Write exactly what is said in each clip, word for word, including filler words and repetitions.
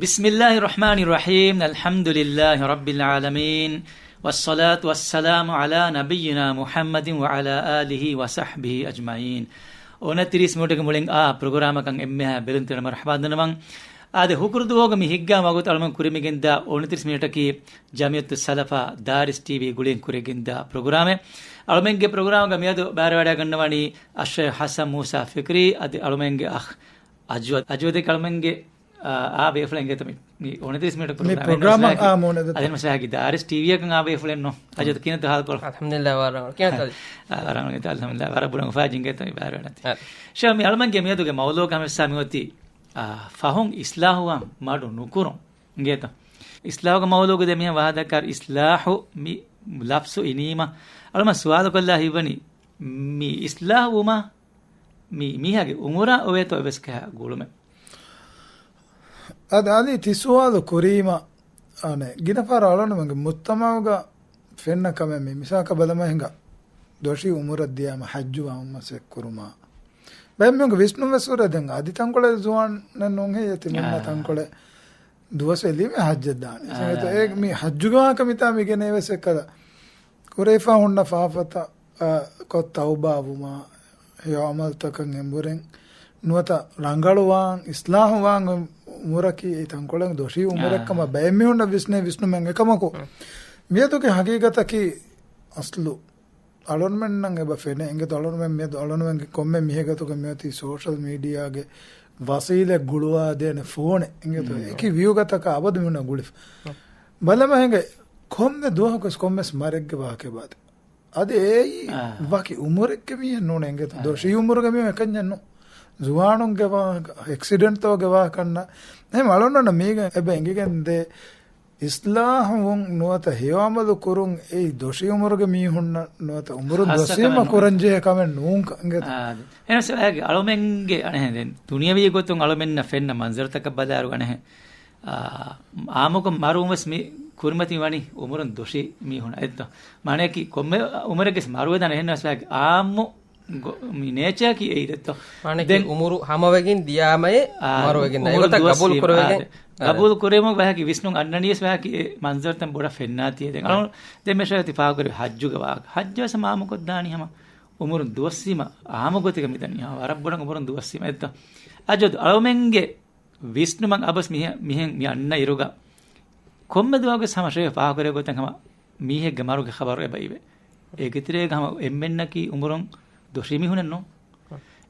بسم الله الرحمن الرحيم. الحمد لله رب العالمين. والصلاة والسلام على نبينا محمد وعلى آله وصحبه أجمعين. އޮނަތިރީސް މިނިޓުގެ މުޅިން އާ ޕްރޮގްރާމަކަށް އެންމެހާ ބެލުންތެރި މަރުޙަބާ ދަންނަވަން. އާދެ، ހުކުރު ދުވަހުގެ މި ހިނގާ ވަގުތު އަޅުމެން ކުރިމިގެންދާ އޮނަތިރީސް މިނިޓަކީ ޖަމިއްޔަތުއްސަލަފާ ދާރިސް ޓީވީ ގުޅިގެން ކުރިގެންދާ ޕްރޮގްރާމެއް. އަޅުމެންގެ ޕްރޮގްރާމްގަ މިއަދު ބައިވެވަޑައިގަންނަވަނީ އައްޝައިޚް ޙަސަން މޫސާ ފިކްރީ، އަދި އަޅުމެންގެ އަޚް އަޖްވަދް. އަޖްވަދެއް އަޅުމެންގެ، އާ، އާ ބޭފުޅެއް އިނގޭތޯ މި، މި އޮނަތިރީސް މިނިޓް މި ޕްރޮގްރާމް. ޕްރޮގްރާމް އާ މޫނެދެތޯ. އަދި މަސައްކަތް ދާރިސް ޓީވީއަކަށް އާ ބޭފުޅެއްނު. އަޖްވަދް ކިހިނެއްތޯ ހާލުކޮޅު؟ އަލްޙަމްދުލިއްލާހް ވަރަށް ރަނގަޅު. ކިހިނެއްތޯ؟ އާ، ވަރަށް ރަނގަޅު. އަލްޙަމްދުލިއްލާހް. ވަރަށް ބޮޑަށް އުފާ ޖިންގޭތޯ މި ބައިވެވަޑައިގަންނަވަނީ. ޝޭޚް މި އަޅުމެންގެ މިއަދުގެ މައުޟޫޢަކަށް ހަމަ އެއްސާ މިއޮތީ، އާ، ފަހުން އިޞްލާޙުވާން މަޑު ނުކުރުން. އިނގޭތޯ؟ އިޞްލާޙުގެ މައުޟޫޢުގަ ދެ މިހެން ވާހަކަ ދައްކާ އިޞްލާޙު މި ލަފްޒު އިނީމަ އަޅުމެން ސުވާލު ކޮށްލާ ހިތްވަނީ މި އިޞްލާޙު ވުމާ މި މީހާގެ އުމުރާ އޮވޭތޯ އެއްވެސް ކަހަލަ ގުޅުމެއް. އަދި އަދި ތި ސުވާލު ކުރީމަ އަނެއް ގިނަ ފަހަރަށް އަޅުގަނޑުމެންގެ މުޖްތަމަޢުގަ ފެންނަ ކަމެއް މި މިސާލަކަށް ބަލަމާ ހިނގާ ދޮށީ އުމުރަށް ދިޔާމަ ޙައްޖު ވާން މަސައްކަތް ކުރުމާ ބައެއް މީހުންގެ ވިސްނުން ވެސް ހުރޭ. ދެން އަދި ތަންކޮޅެއް ޒުވާން ނޫން ހެއްޔޭ ތިމަންނަ އާ. ތަންކޮޅެއް ދުވަސް އެލީމެ ޙައްޖަށް ދާނެ. އާ. އެ މި ޙައްޖުގެ ވާހަކަ މިތާ މި ގެނެވެސް އެކަލަ ކުރެފާ ހުންނަ ފާފަތައް، އާ، ކޮށް ތައުބާ ވުމާ، ހެޔޮ ޢަމަލުތަކަށް އެނބުރެން ނުވަތަ ރަނގަޅުވާން، އިޞްލާޙުވާން އުމުރަކީ އެއީ ތަންކޮޅެއް ދޮށީ އުމުރެއް ކަމަށް އާ. ބައެއް މީހުންނަށް ވިސްނޭ ވިސްނުމެއް އެކަމަކު، މިއަދުގެ ޙަޤީޤަތަކީ އަސްލު އަޅުންމެންނަށް އެބަ ފެނޭ. އިނގޭތޯ އަޅުންމެން މިއަދު އަޅުންމެންގެ ކޮންމެ މީހެއް ގޮތުގަ މިއޮތީ ސޯޝަލް މީޑިއާގެ ވަސީލަތް ގުޅުވާދޭނެ ފޯނެއް. އިނގޭތޯ އެކި ވިއުގަތަކާ އަބަދު މީހުންނަށް ގުޅިފަ. ބަލަމާ ހިނގާ ކޮންމެ ދުވަހަކުވެސް ކޮންމެސް މަރެއްގެ ވާހަކަ އެބަދޭ. އަދި އެއީ އާ. ވަކި އުމުރެއްގެ މީހެއް ނޫނޭ އިނގޭތޯ. އާ. ދޮށީ އުމުރުގެ މީހުން އެކަންޏެއް ނޫން. ޒުވާނުންގެ ވާހަކަ، އެކްސިޑެންޓްތަކުގެ ވާހަކަ އަންނަ. އެހެން އަޅުންނަށް މީގަ އެބަ އެނގިގެން ދޭ އިޞްލާޙުވުން ނުވަތަ ހެޔޮ ޢަމަލު ކުރުން އެއީ ދޮށީ އުމުރުގެ މީހުންނަށް ނުވަތަ އުމުރުން ޚާއްޞަ ދުވަސްވީމަ ކަމެއް ނޫން. ކުރަންޖެހޭ ކަމެއް ނޫންކަން އިނގޭތޯ. އާ، އެހެނަސް އަޅުމެންގެ އަނެހެން ދެން ދުނިޔަވީ ގޮތުން އަޅުމެންނަށް ފެންނަ މަންޒަރުތަކަށް ބަލާއިރު އަނެހެން، އާ، އާއްމުކޮށް މަރުވުން ވެސް މި ކުރިމަތި ވަނީ އުމުރުން ދޮށީ މީހުން އެއްތޯ. މާނަޔަކީ ކޮންމެ އުމުރެއްގެ މަރުވެދާނެ އެހެން ވެސް އާއްމު ގޮ-، މި ނޭޗަރަކީ އެއީ ދެއްތޯ. މާނަޔަކީ ދެން އުމުރު ހަމަވެގެން ދިޔާމައޭ އާ، މަރުވެގެން އުމުރު އެގޮތަށް ގަބޫލު ދުވަސްވީމަ، ކުރެވިގެން. އާ، ގަބޫލު ކުރެވުމުގެ ވާހަކަ ވިސްނުން އަންނަނީސް ވާހަކަ އެ މަންޒަރުތައް ބޮޑަށް ފެންނާތީ. ދެން އަޅުން ދެން މި ޝޭޚް ތި ފާހަގަކުރި ޙައްޖުގެ ވާހަކަ. ޙައްޖު ވެސް އާއްމުކޮށްދާނީ ހަމަ އުމުރުން ދުވަސްވީމަ އާއްމު ގޮތެއްގަ މިދަނީ ހަމަ ވަރަށް ބޮޑަށް އުމުރުން ދުވަސްވީމަ އެއްތޯ. އަޖަދު އަޅުމެންގެ ވިސްނުމަށް އަބަސް މިހެ-، މިހެން މި އަންނަ އިރުގަ ކޮންމެ ދުވަހަކުވެސް ހަމަ ޝޭޚް ފާހަގަކުރެއްވި ގޮތަށް ހަމަ މީހެއްގެ މަރުގެ ޚަބަރު އެބަ އިވޭ. އޭގެ ތެރޭގަ ހަމަ އެންމެންނަކީ އުމުރުން ދޮށީ މީހުންނެއް ނޫން.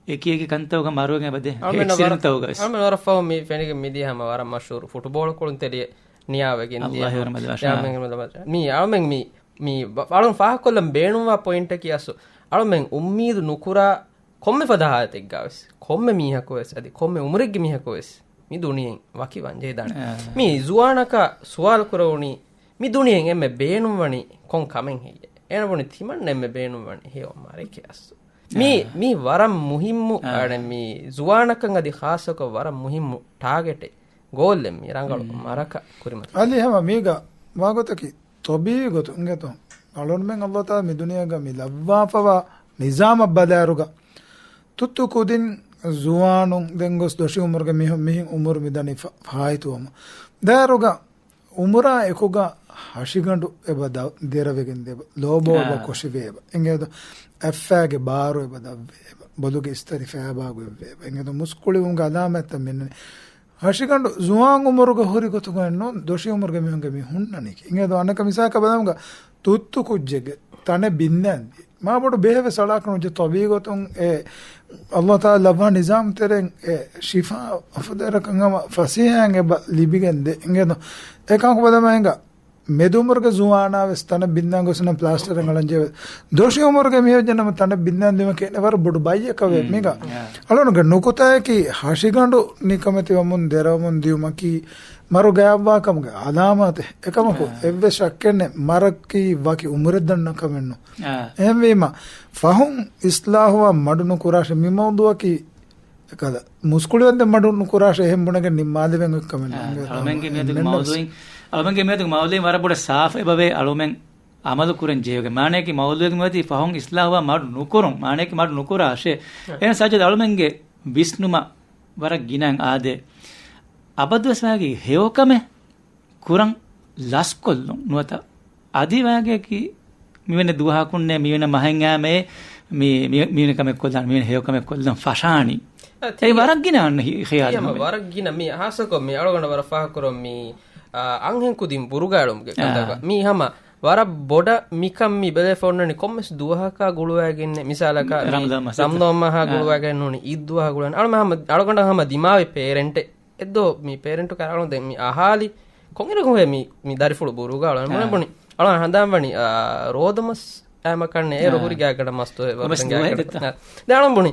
އެކި އެކި ކަންތަކުގަ މަރުވެގެން އެބަދޭ. އަޅުމެންނަށް ވަރަށް، އެކްސިޑެންޓްތަކުގަ ވެސް. އަޅުމެން ވަރަށް ފަހުން މި ފެނިގެން މިދިޔަ ހަމަ ވަރަށް މަޝްހޫރު ފުޓުބޯޅަ ކުޅުންތެރިއެއް ނިޔާވެގެން ދިޔަ އަﷲ ހަމަ، ވަރަމަލި ވަށާ. މި އަޅުމެން މި، މި އަޅުން ފާހަގަކޮށްލަން ބޭނުންވާ ޕޮއިންޓަކީ އަސް އަޅުމެން އުއްމީދު ނުކުރާ ކޮންމެ ފަދަ ހާލަތެއްގަ ވެސް، ކޮންމެ މީހަކު ވެސް، އަދި ކޮންމެ އުމުރެއްގެ މީހަކު ވެސް މި ދުނިޔެއިން ވަކިވާން ޖެހިދާނެ. އާ. މި ޒުވާނަކަށް ސުވާލު ކުރެވުނީ، މި ދުނިޔެއިން އެންމެ ބޭނުންވަނީ ކޮން ކަމެއް ހެއްޔޭ؟ އޭނަ ބުނި ތިމަންނަ އެންމެ ބޭނުންވަނީ ހެޔޮ މަރެކޭ އަސް. މީ، އާ. މީ ވަރަށް މުހިއްމު، އާ. އަނެއް މީ ޒުވާނަކަށް އަދި ޚާއްޞަކޮށް ވަރަށް މުހިއްމު ޓާގެޓެއް، ގޯލެއް މީ ރަނގަޅު މަރަކަށް ކުރިމަތި. އަލި ހަމަ މީގަ ވާގޮތަކީ ޠަބީޢީ ގޮތުން އިނގޭތޯ. އަޅުންމެން އަﷲ ތަޢާލާ މި ދުނިޔޭގަ މި ލައްވާފަވާ ނިޒާމަށް ބަލާއިރުގަ، ތުއްތު ކުދިން ޒުވާނުން ދެން ގޮސް ދޮށީ އުމުރުގެ މީހުން، މިހެން އުމުރު މިދަނީ ފަ-، ފާއިތުވަމުން. ދާއިރުގަ އުމުރާ އެކުގަ ހަށިގަނޑު އެބަ ދަ-، ދެރަވެގެން ދޭ އެބަ، ލޯބޯ އެބަ އާ. ކޮށިވޭ އެބަ. އިނގޭތޯ އަތްފައިގެ ބާރު އެބަ ދަށްވޭ އެބަ. ބޮލުގެ އިސްތަށި ފައިބާގޮތްވޭ އެބަ. އިނގޭތޯ މުސްކުޅިވުމުގެ އަލާމާތްތައް މިންނަނީ. ހަށިގަނޑު ޒުވާން އުމުރުގަ ހުރި ގޮތުގައެއް ނޫން، ދޮށީ އުމުރުގެ މީހުންގެ މި ހުންނަނީކީ. އިނގޭތޯ އަނެއްކާ މިސާލަކަށް ބަލަމުގަ ތުއްތު ކުއްޖެއްގެ ތަނެއް ބިންދާން ދިޔަ. މާ ބޮޑު ބޭހެއް ވެސް އަޅާކަށް ނުޖެހޭ ޠަބީޢީ ގޮތުން އެ އަﷲ ތަޢާލާ ލައްވާ ނިޒާމް ތެރެއިން އެ ޝިފާ އަފުދަރަކަށް ހަމަ ފަސޭހައިން އެބަ ލިބިގެން ދޭ. އިނގޭތޯ އެކަމަކު ބަލަމާ ހިނގާ މެދު އުމުރުގެ ޒުވާނާ ވެސް ތަނެއް ބިންދާން ގޮސް ނަމަ ޕްލާސްޓަރެއް އަޅަން ޖެހޭ. ދޮށީ އުމުރުގެ މީހެއްގެ ނަމަ ތަނެއް ބިންދާން ދިޔުމަކީ އެ ވަރަށް ބޮޑު ބައްޔެއް ކަމެއް. މީގަ އަޅުގަނޑުގެ ނުކުތާއަކީ ހަށިގަނޑު ނިކަމެތިވަމުން ދެރަވަމުން ދިޔުމަކީ މަރު ގާތްވާ ކަމުގެ އަލާމާތެއް. އެކަމަކު އެއްވެސް ޝައްކެއް ނެތް، މަރަކީ ވަކި އުމުރެއް ދަންނަ ކަމެއް ނޫން. އެހެންވީމަ ފަހުން އިޞްލާޙުވާން މަޑު ނުކުރާށޭ. މި މައުޟޫޢަކީ އެކަލަ މުސްކުޅިވަންދެން މަޑު ނުކުރާށޭ އެހެން ބުނެގެން ނިންމާލެވެން އޮތް ކަމެއް ނޫން. އަޅުމެންގެ މިއަދުގެ މައުޟޫޢިން، އަޅުމެންގެ މިއަދުގެ މައުޟޫޢިން ވަރަށް ބޮޑަށް ސާފު އެބަވޭ އަޅުމެން އަމަލު ކުރަން ޖެހިވެގެން. މާނަޔަކީ މައުޟޫޢުގެ މިއޮތީ ފަހުން އިޞްލާޙުވާން މަޑު ނުކުރުން. މާނަޔަކީ މަޑު ނުކުރާށޭ. އެހެން ސައްޖަދް އަޅުމެންގެ ވިސްނުމަށް ވަރަށް ގިނައިން އާދޭ. އަބަދުވެސް ވައިގެ ހެޔޮކަމެއް ކުރަން ލަސްކޮށްލުން ނުވަތަ އަދި ވައިގެއަކީ މިވެނެ ދުވަހަކުންނޭ މިވެނެ މަހެއް އާމެ މި، މި، މިވެނެ ކަމެއް ކޮށްލާން، މިވެނެ ހެޔޮކަމެއް ކޮށްލަން ފަށާނީ. އެ ތިޔަ-، ވަރަށް ގިނަ އަންނަ ހި-، ޚިޔާލު ތިޔަ ހަމަ ހަމަ. ވަރަށް ގިނަ މި ހާއްސަކޮށް މި އަޅުގަނޑަށް ވަރަށް ފާހަގަކުރަން މި، އާ، އަންހެން ކުދިން ބުރުގާޅުމުގެ އާ. ކަންތަކަށް. މީ ހަމަ ވަރަށް ބޮޑަށް މިކަން މި ބެލެފަ އޮންނަނީ ކޮންމެސް ދުވަހަކާ ގުޅުވައިގެން މިސާލަކަށް މި ރަމަޟާން މަސް ރަމަޟާން މަހާ އާ. ގުޅުވައިގެން ނޫނީ އީދު ދުވަހާ ގުޅުވައިގެން. އަޅު ހަމަ، އަޅުގަނޑަށް ހަމަ ދިމާވި ޕޭރެންޓެއް އެއްދޯ މި ޕޭރެންޓު ކަރާޅުން ދެން މި އަހާލި ކޮންއިރަކު ހޭ މި، މި ދަރިފުޅު ބުރުގާޅު އާ. ބުނި. އަޅު ހަނދާން ވަނީ، އާ، ރޯދަމަސް އާމަކަންނެ އޭރު އާ. ހުރި ގާގަޑަ މަސްތޯ އެ ކޮންމެސް ވަރުގެން ދުވަހެއް ގާގަޑަ. ދެއްތަ؟ އާ. ދެ އަޅުން ބުނި.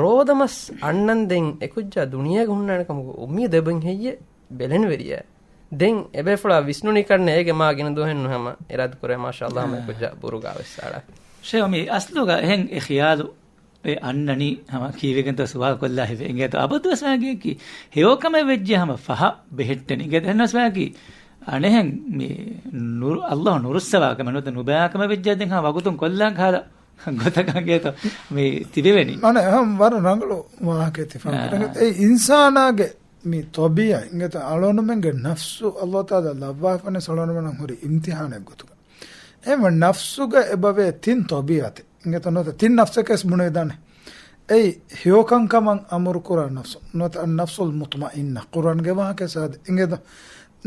ރޯދަމަސް އަންނަން ދެން އެކުއްޖާ ދުނިޔޭގަ ހުންނާނެ ކަމުގެ އުއްމީދު އެބަ ހެއްޔޭ؟ ބެލެނިވެރިޔާ. ދެން އެބޭފުޅާ ވިސްނުނިކަންނެ އޭގެ މާ ގިނަ ދުވަހެއް ނުހަމަ އިރާދަކުރޭ މާޝާﷲ ހަމަ އާ. އެކުއްޖާ ބުރުގާ ވެސް އަޅާ. ޝޭ މި އަސްލުގަ އެހެން އެ ޚިޔާލު އެ އަންނަނީ ހަމަ ކީވެގެންތޯ ސުވާލު ކޮށްލާ ހިފެ އިނގޭތޯ އަބަދުވެސް ވައިގެއަކީ ހެޔޮކަމެއް ވެއްޖެ ހަމަ ފަހަށް ބެހެއްޓެނީ. އިނގޭތޯ އެހެންނަސް ވައިގެ އަނެހެން މި ނުރު-، ﷲ ނުރުއްސަވާ ކަމެއް ނުވަތަ ނުބައި ކަމެއް ވެއްޖެ ދެން ހަމަ ވަގުތުން ކޮށްލާން ކަހަލަ ގޮތަކަށް އިނގޭތޯ މި ތިބެވެނީ. އަނެއް އެހެން ވަރަށް ރަނގަޅު ވާހަކައެއް ތި ފާހަގަކުރަނީ. އާ. އެ އިންސާނާގެ މި ޠަބީޢަތް އިނގޭތޯ އަޅުގަނޑުމެންގެ ނަފްސު ﷲ ތަޢާލާ ލައްވާފަނެ އަޅުގަނޑުމެންނަށް ހުރި އިމްތިޙާނެއް ގޮތުގަ. އެހެންވެ ނަފްސުގަ އެބަވޭ ތިން ޠަބީޢަތެއް. އިނގޭތޯ ނުވަތަ ތިން ނަފްސެކޭސް ބުނެވިދާނެ. އެއީ ހެޔޮކަންކަމަށް އަމުރުކުރާ ނަފްސު ނުވަތަ އައްނަފްސުލް މުޠްމައިންނާ. ޤުރްއާންގެ ވާހަކަ ސާދަ. އިނގޭތޯ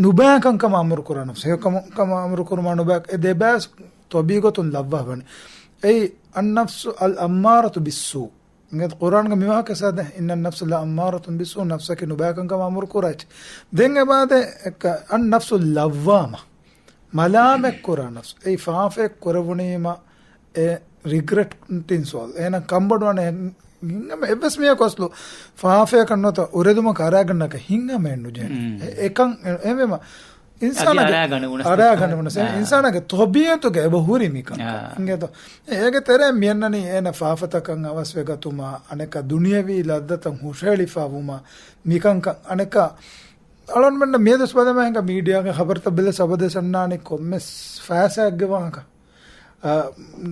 ނުބައިކަންކަމަށް އަމުރުކުރާ ނަފްސު. ހެޔޮކަމު-، ކަމަށް އަމުރުކުރުމާ ނުބައި އެ ދެބައިސް ޠަބީޢަތުން ލައްވާފަނެ. އެއީ އައްނަފްސު އަލްއައްމާރަތު ބިއްސޫ. އިނގޭތޯ ޤުރްއާންގަ މި ވާހަކަ ސާދަ، "إِنَّ النَّفْسَ لَأَمَّارَةٌ بِالسُّوءِ" ނަފްސަކީ ނުބައިކަންކަމަށް އަމުރުކުރާ އެއްޗެއް. ދެން އެބައިދޭ އެއްކަ-، އައްނަފްސު ލައްވާމަ. މަލާމަތްކުރާ ނަފްސު. އެއީ ފާފައެއް ކުރެވުނީމަ އެ ރިގްރެޓް އިން ސޯލް. އޭނަ ކަންބޮޑުވާނެ ހިނގަމެއް އެއްވެސް މީހަކު އަސްލު ފާފަޔަކަށް ނުވަތަ އުރެދުމަކަށް އަރާގަންނަކަށް ހިނގަމެއް ނުޖެހޭ. މް. އެ-، އެކަން އެ-، އެހެންވީމަ އިންސާނާގެ އަރާގަނެވުނަސް އަރާގަނެވުނަސް. އާ. އިންސާނާގެ ޠަބީޢަތުގަ އެބަ ހުރި މިކަން. އާ. އިނގޭތޯ؟ އޭގެ ތެރޭ މިއަންނަނީ އޭނަ ފާފަތަކަށް އަވަސްވެގަތުމާ، އަނެކާ ދުނިޔަވީ ލައްޒަތަށް ހުށަހެޅިފަވުމާ، މިކަންކަން އަނެކާ އަޅުންމެންނަށް މިއަދުސް ބަލަމާ ހިނގާ މީޑިއާގެ ޚަބަރުތައް ބެލެސް އަބަދުވެސް އަންނާނީ ކޮންމެސް ފައިސާއެއްގެ ވާހަކަ. އާ،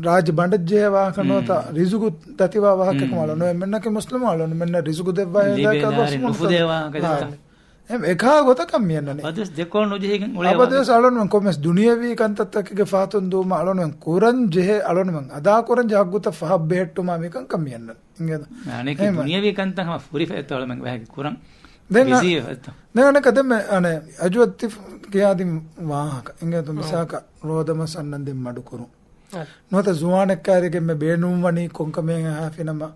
ރާއްޖެ ބަނޑަށްޖެހޭ ވާހަކަ މް. ނުވަތަ ރިޒުގު ދަތިވާ ވާހަކަ މް. އަޅުންމެންނަކީ މުސްލިމު އަޅުންމެންނަށް ރިޒުގު ދެއްވާ ލިބޭ ދާއިރު ނުފުދޭ ވާހަކަ ދެއްތަ؟ އެ-، އެކާ ގޮތަކަށް މިއަންނަނީ. އަބަދުވެސް ދެކޮޅު ނުޖެހިގެން އުޅޭ އަބަދުވެސް ވަރު. އަޅުންމެން ކޮންމެސް ދުނިޔަވީ ކަންތައްތަކެއްގެ ފަހަތުން ދުވުމަށް އަޅުންމެން ކުރަން ޖެހޭ، އަޅުންމެން އަދާކުރަން ޖެހޭ ހައްގުތައް ފަހަށް ބެހެއްޓުމާ މިކަންކަން މިއަންނަނީ. އިނގޭތޯ؟ އަނެކެ އެހެން. ދުނިޔަވީ ކަންތައް ހަމަ ފުރިފަ އެތައް އަޅުމެން ވަހެއް ކުރަން ދެން އަ-، ބިޒީ ވެފަ އެތައް. ދެން އަނެކަ ދެން މެ-، އަނެ، އަޖުވައްތި ކިޔާދިން ވާހަކަ. އިނގޭތޯ އަ. މިސާކަށް ރޯދަމަސް އަންނަން ދެން މަޑުކުރުން. އަ. ނުވަތަ ޒުވާނެއްކާރިގެ މެ ބޭނުންވަނީ ކޮންކަމެއް އަހާފިނަމަ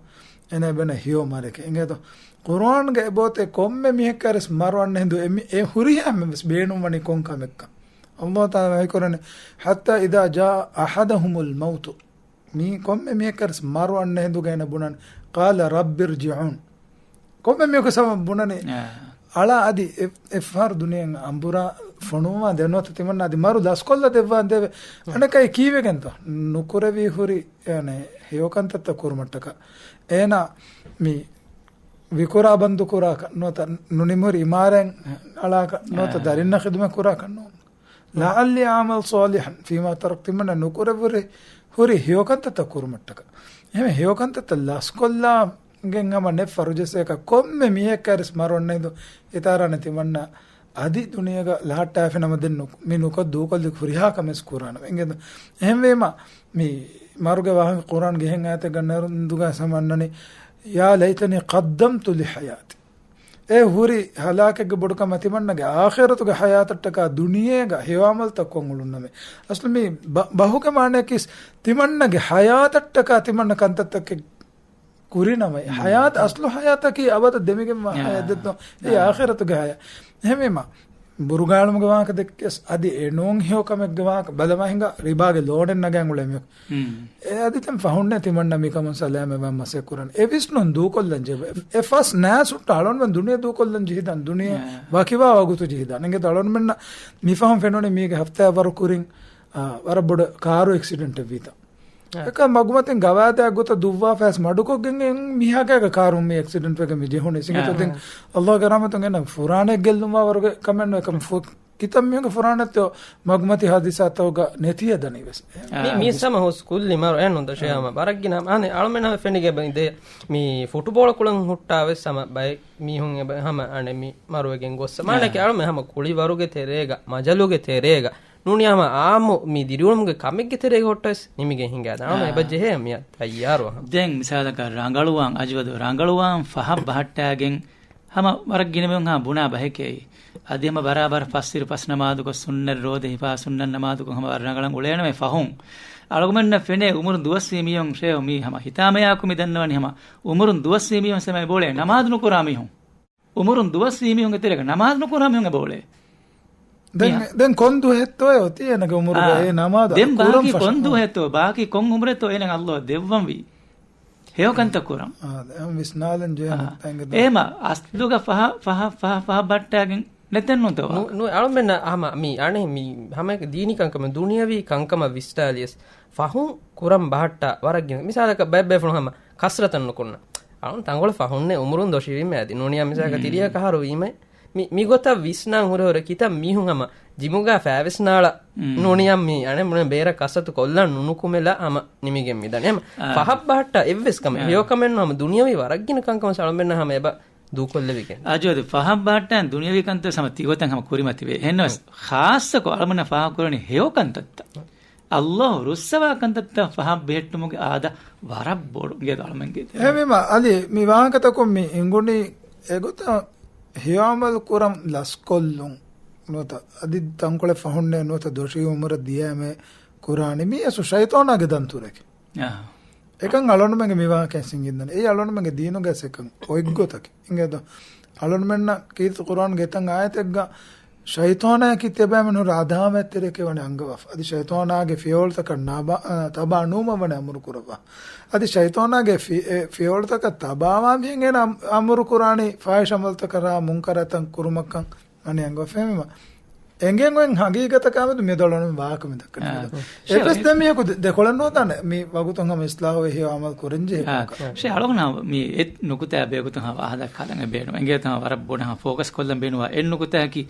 އޭނަ އެބަނަ ހެޔޮ މަރެކެ. އިނގޭތޯ ޤުރުއާންގަ އެބައޮތޭ ކޮންމެ މީހެއްކާރިސް މަރު އަންނަ ހިނދު އެ މި-، އެ ހުރިހާ މެންވެސް ބޭނުންވަނީ ކޮން ކަމެއްކަން. ﷲ ތަޢާލާ ވަޙީކުރަނީ، "حَتَّى إِذَا جَاءَ أَحَدَهُمُ الْمَوْتُ" މީ ކޮންމެ މީހެއްކަރެސް މަރު އަންނަ ހިނދުގަ އޭނަ ބުނަން، "قَالَ رَبِّ ارْجِعُونِ." ކޮންމެ މީހަކު ސަމަ ބުނަނީ، އާ. އަޅާ އަދި އެ-، އެއްފަހަރު ދުނިޔެއަށް އަނބުރާ ފޮނުވާ ދެން ނުވަތަ ތިމަންނަ އަދި މަރު ލަސްކޮށްލަ ދެއްވާ ދެވެ. އަނެކައި ކީވެގެންތޯ؟ ނުކުރެވި ހުރި، އޭނަ ހެޔޮކަންތައްތައް ކުރުމަށްޓަކާ. އޭނަ މި ވިކުރާ ބަންދު ކުރާކަށް ނުވަތަ ނުނިމި ހުރި އިމާރާތް އަޅާކަށް ނުވަތަ އާ. ދަރިންނަށް ޚިދުމަތް ކުރާކަށް ނޫން. "لَعَلِّي أَعْمَلُ صَالِحًا فِيمَا تَرَكْتُ" ތިމަންނަ ނުކުރެވުރި ހުރި ހެޔޮކަންތައްތައް ކުރުމަށްޓަކާ. އެހެން ހެޔޮކަންތައްތައް ލަސްކޮށްލާ ގެން ހަމަ ނެތް ފަރުޖެސޭކަ ކޮންމެ މީހެއްކާރިސް މަރު އަންނަ ހިނދު ހިތާރާނެ ތިމަންނަ އަދި ދުނިޔޭގަ ލަހައްޓާފިނަމަ ދެން ނު-، މި ނުކޮށް ދޫކޮށްލި ހުރިހާ ކަމެސް ކުރާނަމަ. އިނގޭތޯ؟ އެހެންވީމަ މި މަރުގެ ވާހަކަ ޤުރުއާންގެ އެހެން އާޔަތެއްގަ ނެރުންދުގަ ސަމަންނަނީ، "يَا لَيْتَنِي قَدَّمْتُ لِحَيَاتِي" އެ ހުރި ހަލާކެއްގެ ބޮޑުކަމަށް ތިމަންނަގެ އާޚިރަތުގެ ހަޔާތަށްޓަކާ ދުނިޔޭގަ ހެޔޮ ޢަމަލުތައް ކޮށް އުޅުންނަމޭ. އަސްލު މި ބަ-، ބަހުގެ މާނަޔަކީސް ތިމަންނަގެ ހަޔާތަށްޓަކާ ތިމަންނަ ކަންތައްތަކެއް ކުރިނަމަ، މް. ހަޔާތް އަސްލު ހަޔާތަކީ އަބަދަށް ދެމިގެންވާ އާ. ހަޔާތް ދެއްތޯ؟ އެ އާ. އާޚިރަތުގެ ހަޔާތް. އެހެންވީމަ، ބުރުގާޅުމުގެ ވާހަކަ ދެއްކިޔަސް އަދި އެ ނޫން ހެޔޮ ކަމެއްގެ ވާހަކަ ބަލަމާ ހިނގާ ރިބާގެ ލޯނެއް ނަގާން އުޅޭ މި. މް. އެ އަދި ދެން ފަހުންނޭ ތިމަންނަ މިކަމުން ސަލާމަތްވާން މަސައްކަތް ކުރަން. އެ ވިސްނުން ދޫކޮށްލަން ޖެހޭ. އެ ފަސް ނާސް ހުއްޓާ އަޅުންމެން ދުނިޔެ ދޫކޮށްލަން ޖެހިދާން ދުނިޔެ އާ. ވަކިވާ ވަގުތު ޖެހިދާން. އިނގޭތޯ އަޅުންމެންނަށް މި ފަހުން ފެނުނީ މީގެ ހަފްތާއަށް ވަރު ކުރިން، އާ، ވަރަށް ބޮޑު ކާރު އެކްސިޑެންޓެއް ވީތަ. އެކަ މަގުމަތިން ގަވާއިދާ ގޮތަށް ދުއްވާފައިސް މަޑުކޮށްގެން އެ މީހާގެ ކާރުން މި އެކްސިޑެންޓް ވެގެން މި ޖެހުނީ. ސިނގިތު އާ. ދެން ﷲގެ ރަޙްމަތުން އޭނަ ފުރާނައެއް ގެއްލުންވާ ވަރުގެ ކަމެއް ނުވެ. އެކަމް ފު-، ކިތައްމީހުންގެ ފުރާނައްތޯ މަގުމަތި ހާދިސާތަކުގަ ނެތިއަދަނީވެސް. މި، އާ، މީސް ހަމަ ހުސް ކުއްލި މަރު އެއް ނުންދަށޭ ހަމަ ވަރަށްގިނަ އަނެއް އަޅުމެން ފެނިގެ ދޭ މި ފުޓުބޯޅަ ކުޅަން ހުއްޓާވެސް ހަމަ ބައެއް މީހުން އެބަ ހަމަ އަނެއް މި މަރުވެގެން ގޮއްސަ. މާނަކީ އާ. އަޅުމެން ހަމަ ކުޅިވަރުގެ ތެރޭގަ، މަޖަލުގެ ތެރޭގަ، ނޫނީ ހަމަ އާއްމު މި ދިރިއުޅުމުގެ ކަމެއްގެ ތެރޭގަ ހުއްޓަވެސް ނިމިގެން ހިނގާ. އާ. އަޅުމެން އެބަ ޖެހޭ މިއަށް ތައްޔާރު ހަމަ. ދެން މިސާލަކަށް ރަނގަޅުވާން، އަޖުވަދު ރަނގަޅުވާން ފަހަށް ބަހައްޓާގެން ހަމަ ވަރަށް ގިނަ މީހުން ހަމަ ބުނާ ބަހެކޭ. އަދި ހަމަ ބަރާބަރަށް ފަސްއިރު ފަސް ނަމާދުކޮށް، ސުންނަތް ރޯދަ ހިފާ ސުންނަތް ނަމާދުކޮށް ހަމަ ވަރަށް ރަނގަޅަށް އުޅޭނަމޭ ފަހުން. އަޅުގަނޑަށް ފެނޭ އުމުރުން ދުވަސްވީ މީހުން ޝޭހު މީ ހަމަ ހިތާމަޔާއަކު މި ދަންނަވަނީ ހަމަ އުމުރުން ދުވަސްވީ މީހުން ސަމަ އެބައުޅޭ ނަމާދު ނުކުރާ މީހުން. އުމުރުން ދުވަސްވީ މީހުންގެ ތެރޭގަ ނަމާދު ނުކުރާ މީހުން އެބައުޅޭ. ދެން، މިހާ. ދެން ކޮން ދުވަހެއްތޯ އޮތީ އޭނަގެ އުމުރުގަ އާ. އެ ނަމާދު ދެން ކުރަން ބާކީ ފަށަން؟ ކޮން ދުވަހެއްތޯ؟ ބާކީ ކޮން އުމުރެއްތޯ އޭނަ އައްލޯ ދެއްވަންވީ؟ ހެޔޮކަންތައް ކުރަން. އާ، ދެން ވިސްނާލަން ޖެހޭ އާ. ނުކުތާ އިނގޭތޯ. އޭމަ އަސްލުގަ ފަހަ، ފަހަ، ފަހަ، ފަހަ ބައްޓާގެން ނެތެއްނުތޯ؟ ނު-، ނު-، އަޅުމެންނަށް ހަމަ މި އަނެއް މި ހަމަ ދީނީ ކަންކަމެއް، ދުނިޔަވީ ކަންކަމަށް ވިސްނާލިޔަސް ފަހުން ކުރަން ބަހައްޓާ ވަރަށް ގިނަ. މިސާލަކަށް ބައެއް ބޭފުޅުން ހަމަ ކަސްރަތަށް ނުކުންނަ. އަޅުން ތަންކޮޅެއް ފަހުންނޭ އުމުރުން ދޮށިވީމޭ އަދި ނޫނިޔާ މިސާލަކަށް މް. ތިރީހަކަށް އަހަރު ވީމޭ. މި، މިގޮތަށް ވިސްނާން ހުރެ ހުރެ ކިތައް މީހުން ހަމަ ޖިމުގަ ފައިވެސްނާޅަ މް. ނޫނިޔަ މި އަނެއް ބޭރަށް ކަސްރަތު ކޮށްލަން ނުނުކުމެލާ ހަމަ ނިމިގެން މިދަނީ. ހަމަ އާ. ފަހަށް ބަހައްޓާ އެއްވެސް ކަމެއް އާ. ހެޔޮކަމެއް ނޫން ހަމަ ދުނިޔަވީ ވަރަށްގިނަ ކަންކަމަށް އަޅުމެންނަށް ހަމަ އެބަ ދޫކޮށްލެވިގެން. އާ، އަޖުވަދު ފަހަށް ބަހައްޓާ ދުނިޔަވީ ކަންތައް ހަމަ ތިގޮތަށް ހަމަ ކުރިމަތިވޭ. އެހެންނަމަވެސް މް. ޚާއްޞަކޮށް އަޅުމެންނަށް ފާހަގަކުރަނީ ހެޔޮ ކަންތައްތައް. މް. އައްލާހު ރުއްސަވާ ކަންތައްތައް ފަހަށް ބެހެއްޓުމުގެ އާދަ ވަރަށް ބޮޑު އިނގޭ އަޅުމެންގެ. އެހެންވީމަ، އަލީ، މި ވާހަކަތަކުން މި އެނގުނީ އެގޮތަށް ހެޔޮ އަމަލު ކުރަން ލަސްކޮށްލުން ނުވަތަ އަދި ތަންކޮޅެއް ފަހުންނޭ ނުވަތަ ދޮށީ އުމުރަށް ދިޔައިމޭ ކުރާނީ މީ އަސްލު ޝައިޠާނާގެ ދަންތުރެކެ. އާ. އެކަން އަޅުންމެންގެ މި ވާހަކައިން ސިނގިންދަނީ. އެއީ އަޅުންމެންގެ ދީނުގައި އެކަން އޮތްގޮތަކީ. އިނގޭތޯ؟ އަޅުންމެންނަށް ކީރިތި ޤުރްއާންގެ އެތައް އާޔަތެއްގަ ޝައިޠާނާއަކީ ތިޔަބައިމީހުން ހުރި އާދައިގެ ތެރެއަކަށް ވަނީ އަންގަވާފަ. އަދި ޝައިޠާނާގެ ފިޔަވަޅުތަކަށް ނާބާ-، އަ، ތަބާ ނުވުމަށް ވަނީ އަމުރު ކުރައްވާ. އަދި ޝައިޠާނާގެ ފި-، އެ ފިޔަވަޅުތަކަށް ތަބާވާ މީހެއް އޭނާ އަމުރު ކުރާނީ ފާޙިޝް އަމަލުތަކަށް މުންކަރަތައް ކުރުމަށްކަން ވަނީ އަންގަވާފަ. ފެހެންވީމަ. އެނގެން އޮތް ހަގީގަތަކާމެދު މިއަދު އަޅުން ވާހަކަ މި ދައްކަނީ. އާ. އެއްވެސް ދެ މީހަކު ދެ-، ދެކޮޅެއް ނޯދާނެ މި ވަގުތުން ހަމަ އިސްލާހު ވެހި އަމަލު ކުރަންޖެހޭ ކަމަކަށް. ޝޭ އަޅުގަނޑަށް މި އެއް ނުކުތާ ބޭގޮތުން ހަމަ ވާހަކަ ދައްކާލަން ބޭނުން. އެނގޭތަ ވަރަށް ބޮޑަށް ފޯކަސް ކޮށްލަން ބޭނުންވާ އެއް ނުކުތާއަކީ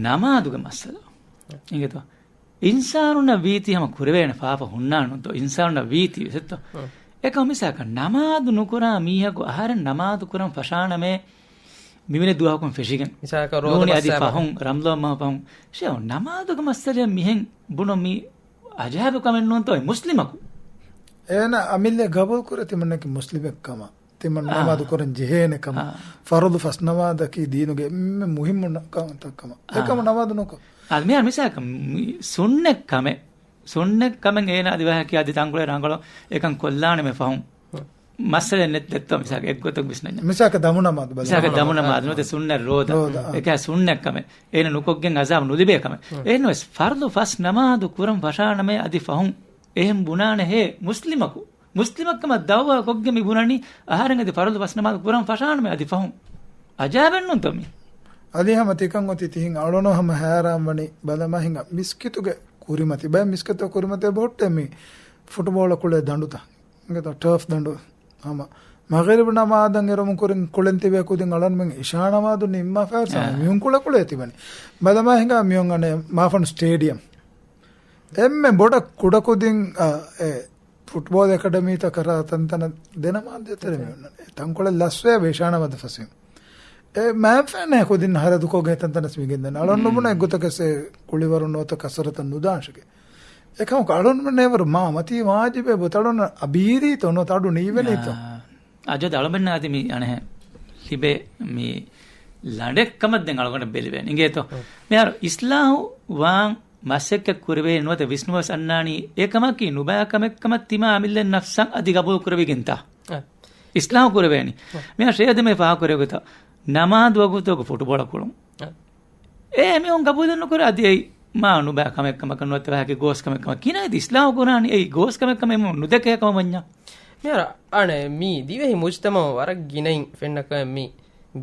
ނަމާދުގެ މައްސަލަ. އިނގޭތޯ؟ އިންސާނުންނަށް ވީތީ ހަމަ ކުރެވޭނެ ފާފަ ހުންނާނުންތޯ؟ އިންސާނުންނަށް ވީތީ ވެސްތޯ؟ އެކަމަ މިސާލަކަށް ނަމާދު ނުކުރާ މީހަކު އަހަރެން ނަމާދު ކުރަން ފަށާނަމޭ މިވެނި ދުވަހަކުން ފެށިގެން. މިސާލަކަށް ރޯދަ ނޫނީ އަދި ބައްސާ ފަހުން، ރަމްޟާން މަހު ފަހުން. ޝޭ ނަމާދުގެ މައްސަލައަށް މިހެން ބުނުން މީ އަޖާއިބު ކަމެއް ނޫންތޯ މުސްލިމަކު؟ އޭނަ އަމިއްލަ ގަބޫލު ކުރޭ ތިމަންނަކީ މުސްލިމެއް ކަމަށް. ތިމަން އާ. ނަމާދު ކުރަން ޖެހޭނެ ކަމަށް. އާ. ފަރުޟު ފަސް ނަމާދަކީ ދީނުގެ އެންމެ މުހިއްމު ނަ-، ކަންތައް ކަމަށް. އާ. އެކަމަ ނަމާދު ނުކޮށް. އާ، މިހާރު މިސާލަކަށް މި ސުންނަތް ކަމެއް، ސުންނަތް ކަމެއް އޭނާ އަދި ވާހަކަ އަދި ތަންކޮޅެއް ރަނގަޅު އެކަން ކޮށްލާނަމޭ ފަހުން. މައްސަލައެއް ނެތް ދެއްތޯ މިސާލަކަށް އެއްގޮތަށް ވިސްނަންޏާ. މިސާލަކަށް ދަމު ނަމާދު ބަލަ. މިސާލަކަށް ދަމު ނަމާދު ނުވަތަ ސުންނަތް ރޯދަ. ރޯދަ، އާ. އެކަ ސުންނަތް ކަމެއް. އޭނަ ނުކޮށްގެން އަޒާބު ނުލިބޭ ކަމެއް. އެހެންވެސް ފަރުޟު ފަސް ނަމާދު ކުރަން ފަށާނަމޭ އަދި ފަހުން އެހެން ބުނާނެ ހޭ މުސްލިމަކު. މުސްލިމަކަމަށް ދައުވާ ކޮށްގެން މި ބުނަނީ އަހަރެން އަދި ފަރުޟު ފަސް ނަމާދު ކުރަން ފަށާނަމޭ އަދި ފަހުން. އަޖާއިބެއްނޫންތޯ މީ؟ އަދި ހަމަ ތިކަން އޮތީ ތިހިން އަޅުނު ހަމަ ހައިރާން ވަނީ ބަލަމާ ހިނގާ މިސްކިތުގެ ކުރިމަތި. ބައެއް މިސްކިތުގެ ކުރިމަތި އެބަހުއްޓޭ މި ފުޓުބޯޅަ ކުޅޭ ދަނޑުތައް. އިނގޭތޯ ޓާފް ދަނޑު. ހަމަ މަޣްރިބް ނަމާދަށް އެރުމުން ކުރިން ކުޅެން ތިބޭ ކުދިން އަޅަންމެން އިޝާ ނަމާދު ނިންމާފައިސާ އާ. މިހުން ކުޅަ ކުޅޭ ތިބަނީ. ބަލަމާ ހިނގާ މިހުން އަނެއް މާފަން ސްޓޭޑިއަމް. އެންމެ ބޮޑަށް ކުޑަކުދިން، އަ، އެ ފުޓްބޯލް އެކަޑަމީތައް ކަރާ ތަންތަނަށް ދެނަމާދު ދޭތެރެ މި އޮންނަނީ. ތަންކޮޅެއް ލަސްވޭ އިޝާ ނަމާދު ފަސްވީމަ. އެ މާފަން ކުދިން ހަރަދުކޮށްގެން ތަންތަނަސް މިގެންދަނީ. އަޅަން މް. ނުބުނެ އެއްގޮތަކަށް ކުޅިވަރު ނުވަތަ ކަސްރަތަށް ނުދާން ޝަކެއް. އެކަމަކު އަޅަންމެން އެވަރު މާ މަތީ ވާޖިބެއް ބޮތަޅުން އަބީރީތޯ ނުވަތަ އަޑު ނީވެނީތޯ؟ އާ. އަޖަދް އަޅަމެންނަށް އަދި މި އަނެހެން ލިބޭ މި ލަނޑެއް ކަމަށް ދެން އަޅުގަނޑަށް ބެލިވޭނެ. އިނގޭތޯ؟ މިހާރު އިސްލާހު ވާން މަސައްކަތް ކުރެވޭ ނުވަތަ ވިސްނުވަސް އަންނާނީ އެކަމަކީ ނުބާ ކަމެއްކަމަށް ތިމާ އަމިއްލަ ނަފްސަށް އަދި ގަބޫލު ކުރެވިގެންތާ؟ އިސްލާހު ކުރެވޭނީ. މިހާ ޝޭދެމޭ ފާހަގަކުރެވިގޮތަށް ނަމާދު ވަގުތުގަ ފުޓުބޯޅަ ކުޅުން. އެ މީހުން ގަބޫލެއް ނުކުރޭ އަދި އެއީ މާ ނުބާ ކަމެއް ކަމަކަށް ނުވަތަ ވާހަކަ ގޯސް ކަމެއް ކަމަށް ކިނައިދި އިސްލާހު ކުރާނީ އެއީ ގޯސް ކަމެއް ކަމަށް ނުދެކޭ ކަމަށް ވަންޏާ. މިހާރު އަނެއް މީ ދިވެހި މުޖްތަމައު ވަރަށް ގިނައިން ފެންނަ ކަމެއް މީ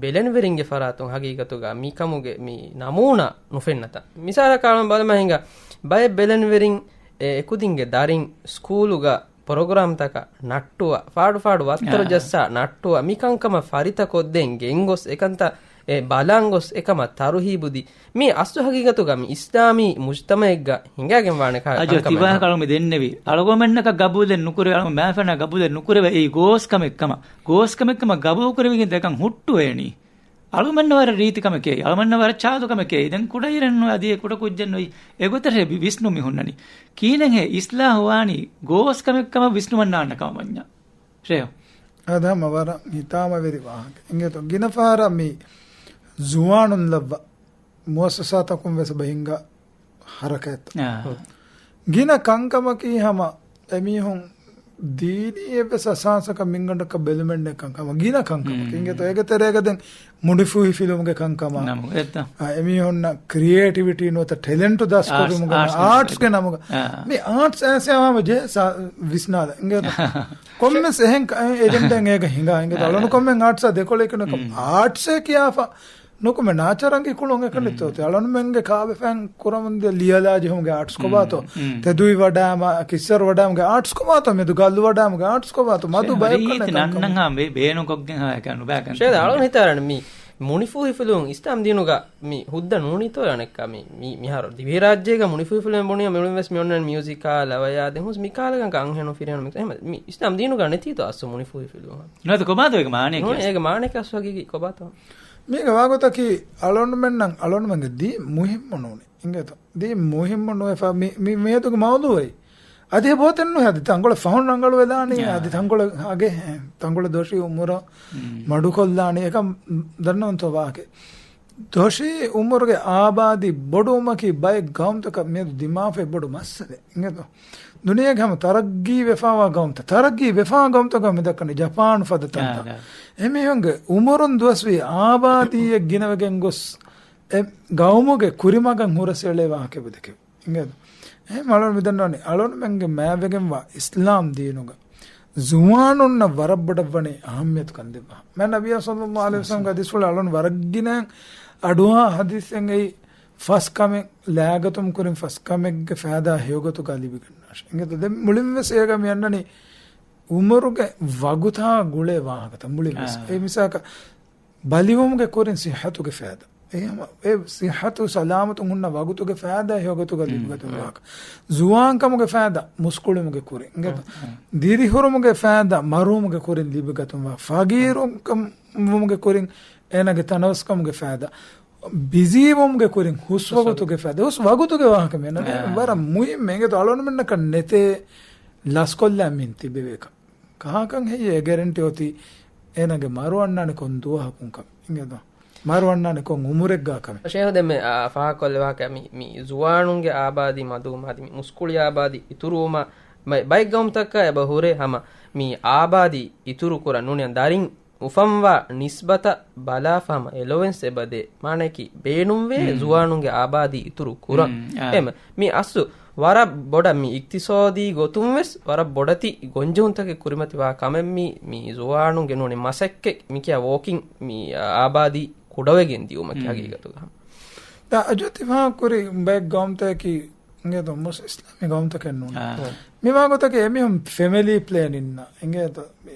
ބެލެނިވެރިންގެ ފަރާތުން ހަގީގަތުގަ މިކަމުގެ މި ނަމޫނާ ނުފެންނަތާ. މިސާލަކަށް އަޅުން ބަލަމާ ހިނގާ ބައެއް ބެލެނިވެރިން އެ އެކުދިންގެ ދަރިން ސްކޫލުގަ ޕްރޮގްރާމްތަކަށް ނައްޓުވާ، ފާޑު ފާޑު ވައްތަރު އާ. ޖައްސާ ނައްޓުވާ، މިކަންކަމަށް ފަރިތަކޮށްދޭން ގެންގޮސް އެކަންތައް އެ ބަލާން ގޮސް އެކަމަށް ތަރުހީބު ދީ. މީ އަސްލު ހަގީގަތުގަ މި އިސްލާމީ މުޖްތަމައެއްގަ ހިނގައިގެން ވާނެ ކަ-، އަޖޯ، ކަންކަމެއް ތިބާ ހަ. ކަޅު މި ދެންނެވި. އަޅުގަމެންނަކަށް ގަބޫލެއް ނުކުރެވޭ، އަޅު މާފަނާ ގަބޫލެއް ނުކުރެވޭ އެއީ ގޯސް ކަމެއް ކަމަށް. ގޯސް ކަމެއް ކަމަށް ގަބޫލު ކުރެވިގެން ދެކަން ހުއްޓުވޭނީ. އަޅުމެންނަށް ވަރަށް ރީތި ކަމެކޭ، އަޅުމެންނަށް ވަރަށް ޗާދު ކަމެކޭ. ދެން ކުޑައިރެއް ނުވެ އަދި އެ ކުޑަ ކުއްޖެއް ނުވެ އެގޮތަށް ވިސްނުން މި ހުންނަނީ. ކީނެއްހޭ އިސްލާހު ވާނީ ގޯސް ކަމެއް ކަމަށް ވިސްނުމަށް ނާންނަ ކަމަށް ވަންޏާ. ޝޭހް. އަދަ ހަމަ ވަރަށް ހިތާމަވެރި ވާހަކަ. އިނގޭތޯ، ގިނަ ފަހަރަށް މި ޒުވާނުން ލައްވާ މުއައްސަސާތަކުން ވެސް ބަހިނގާ ހަރަކާތްތައް. އާ. ގިނަ ކަންކަމަކީ ހަމަ އެމީހުން ދީނީ އެއްވެސް އަސާސަކަށް މިންގަނޑަކަށް ބެލުމެއް ނެތް ކަންކަމަށް. ގިނަ ކަންކަމަކީ. މް. އިނގޭތޯ، އޭގެ ތެރޭގަ ދެން މުނިފޫހިފިލުމުގެ ކަންކަމާ. ނަމަ، އެއްތަ؟ އާ، އެމީހުންނަށް ކްރިއޭޓިވިޓީ ނުވަތަ ޓެލެންޓު އާޓްސް، ދަސްކުރުމުގެ އާޓްސް، އާޓްސް އާޓްސްގެ ނަމުގަ. އާ. މި އާޓްސް އައިސް ހަމަ ޖެހޭ ސާ-، ވިސްނާލަ. އިނގޭތޯ؟ ކޮންމެސް އެހެން ކަ-، އެ-، އެގެން ދެން އޭގަ ހިނގާ. އިނގޭތޯ؟ އާ. އަޅުނު ކޮންމެ އާޓްސްއާ ދެކޮޅެއް ކުނެކޮ. މް. އާޓްސޭ ކިޔާފަ ނުކުމެ ނާޗަރަނގި ކުޅުން އެކަނިތޯ. މް. ތެ އަޅަނުމެންގެ ކާބެފައިން ކުރަމުންދިޔަ ލިޔަލާ ޖެހުމުގެ އާޓްސް ކޮބާތޯ؟ މް. ތެދުވި ވަޑާމަ، ކިއްސަރު ވަޑާމުގެ އާޓްސް ކޮބާތޯ؟ މެދު ގައްލު ވަޑާމުގެ އާޓްސް ކޮބާތޯ؟ މަދު ޝޭ، ބަޔަކު ހަރީތި ނަންނަން ނަންނަން ހާ ބޭ-، ބޭނުންކޮށްގެން ހާ ކަން ނުބާ ކަން ޝޭ، ކަން. އަޅުން ހިތާރަން މި މުނިފޫހިފިލުން އިސްލާމް ދީނުގަ މި ހުއްދަ ނޫނީތޯ އަނެއްކާ މި، މި، މިހާރު ދިވެހިރާއްޖޭގަ މުނިފޫހިފިލުން ބުނިޔަ މި ވެސް މި އޮންނަން މިއުޒިކާ ލަވަޔާ ދެން ހުސް މި ކާލަކަން އަންހެނު ފިރިހެނު މި، އެހެމަ މި އިސްލާމް ދީނުގަ ނެތީތޯ އަސްލު މުނިފޫހިފިލުން؟ ނުވަތަ ކޮބާތޯ އޭގެ މާނައަކީ ނޫނީ އަސްލު؟ އޭގެ މާނައަކީ އަސްލު ހަގީގީ ކޮބާތޯ؟ މީގެ ވާގޮތަކީ އަޅުންމެންނަށް އަޅުންމެންގެ ދީން މުހިއްމު ނޫނީ. އިނގޭތޯ؟ ދީން މުހިއްމު ނުވެފަ މި، މި މިއަދުގެ މައުޟޫއެއް. އަދި އެ ބޯތެއް ނުވޭ. އަދި ތަންކޮޅެއް ފަހުން ރަނގަޅު ވެލާނީ. އާ. އަދި ތަންކޮޅެއް އަގެ، ތަންކޮޅެއް ދޮށީ އުމުރަށް މަޑުކޮށްލާނީ. އެކަން ދަންނަވަންތޯ ވާހަކަ. ދޮށީ އުމުރުގެ އާބާދީ ބޮޑުވުމަކީ ބައެއް ގައުމުތަކަށް މިއަދު ދިމާވެފައި ބޮޑު މައްސަލައެއް. އިނގޭތޯ؟ ދުނިޔޭގެ ހަމަ ތަރައްގީ ވެފާވާ ގައުމުތައް، ތަރައްގީ ވެފާ ގައުމުތަކަށް މި ދައްކަނީ ޖަޕާން ފަދަ ތަންތަން. އާ، އާ. އެމީހުންގެ އުމުރުން ދުވަސްވީ އާބާދީއެއް ގިނަވެގެން ގޮސް އެ ގައުމުގެ ކުރިމަގަށް ހުރަސް އެޅޭ ވާހަކަ ވެދެކެވެ. އިނގޭތޯ؟ އެހެން އަޅުން މިދަންނަވަނީ އަޅުންމެންގެ މާތްވެގެންވާ އިސްލާމް ދީނުގަ ޒުވާނުންނަށް ވަރަށް ބޮޑަށްވަނީ އަހައްމިޔަތުކަން ދެއްވާ. މާތް ނަބިއްޔާ ޞައްލައްލާހު ޢަލައިހި ވަސައްލަމްގެ ޙަދީޘްފުޅު އަޅުން ވަރަށް ގިނަ އަޑުއަހާ ޙަދީޘެއް އެއީ ފަސް ކަމެއް ލާގަތުމު ކުރިން ފަސް ކަމެއްގެ ފައިދާ ހެޔޮގޮތުގަ ލިބިގަންނާށޭ. އިނގޭތޯ؟ ދެން މުޅިންވެސް އޭގަ މި އަންނަނީ އުމުރުގެ ވަގުތާ ގުޅޭ ވާހަކަތައް މުޅިންވެސް. އާ. އެ މިސާލަކަށް ބަލިވުމުގެ ކުރިން ޞިއްޙަތުގެ ފައިދާ. އެހެން އެ ޞިއްޙަތު ސަލާމަތުން ހުންނަ ވަގުތުގެ ފައިދާ ހެޔޮގޮތުގަ ލިބިގަތުން ވާހަކަ. ޒުވާންކަމުގެ ފައިދާ މުސްކުޅުމުގެ ކުރިން. އިނގޭތޯ؟ ދިރިހުރުމުގެ ފައިދާ މަރުވުމުގެ ކުރިން ލިބިގަތުން ވާ. ފަގީރުކަމުގެ ކުރިން އޭނާގެ ތަނަވަސްކަމުގެ ފައިދާ. ބިޒީވުމުގެ ކުރިން ހުސްވަގުތުގެ ފައިދާ. ހުސްވަގުތުގެ ވާހަކަ މިއަންނަނީ. ވަރަށް މުހިއްމު. އިނގޭތޯ؟ އަޅުންމެންނަކަށް ނެތޭ ލަސްކޮށްލާ މިން ތިބެވޭކަށް. ކަހަކަށް ހެއްޔޭ ގެރެންޓީ އޮތީ އޭނާގެ މަރު އަންނާނެ ކޮން ދުވަހަކުން ކަމެއް؟ އިނގޭތޯ؟ މަރު އަންނާނެ ކޮން އުމުރެއްގާ ކަމެއް؟ ޝޭހު ދެންމެ، އާ، ފާހަގަކޮށްލެވޭ ވާހަކަ މި، މި ޒުވާނުންގެ އާބާދީ މަދުވުމާ އަދި މި މުސްކުޅި އާބާދީ އިތުރުވުމާ ބައި، ބައެއް ގައުމުތަކަށް އެބަ ހުރޭ ހަމަ މި އާބާދީ އިތުރު ކުރަން ނޫނީ ދަރިން އުފަންވާ ނިސްބަތަށް ބަލާފަ ހަމަ އެލޮވެންސް އެބަދޭ. މާނައަކީ ބޭނުންވޭ މް. ޒުވާނުންގެ އާބާދީ އިތުރު ކުރަން. މް، އާ. އެހެމަ މި އަސްލު ވަރަށް ބޮޑަށް މި އިޤްތިޞާދީ ގޮތުން ވެސް ވަރަށް ބޮޑެތި ގޮންޖެހުންތަކެއް ކުރިމަތިވާ ކަމެއް މި، މި ޒުވާނުންގެ ނޫނީ މަސައްކަތް މިކިޔާ ވޯކިން މި އާބާދީ ކުޑަވެގެން ދިޔުމަކީ މް. ހަގީގަތުގަ. ދާ އަޖު ތި ފާހަގަކުރި ބައެއް ގައުމުތަކަކީ އިނގޭތޯ މުސް އިސްލާމީ ގައުމުތަކެއް ނޫން. އާ. މި ވާގޮތަކީ އެމީހުން ފެމިލީ ޕްލޭނިންނާ އިނގޭތޯ މި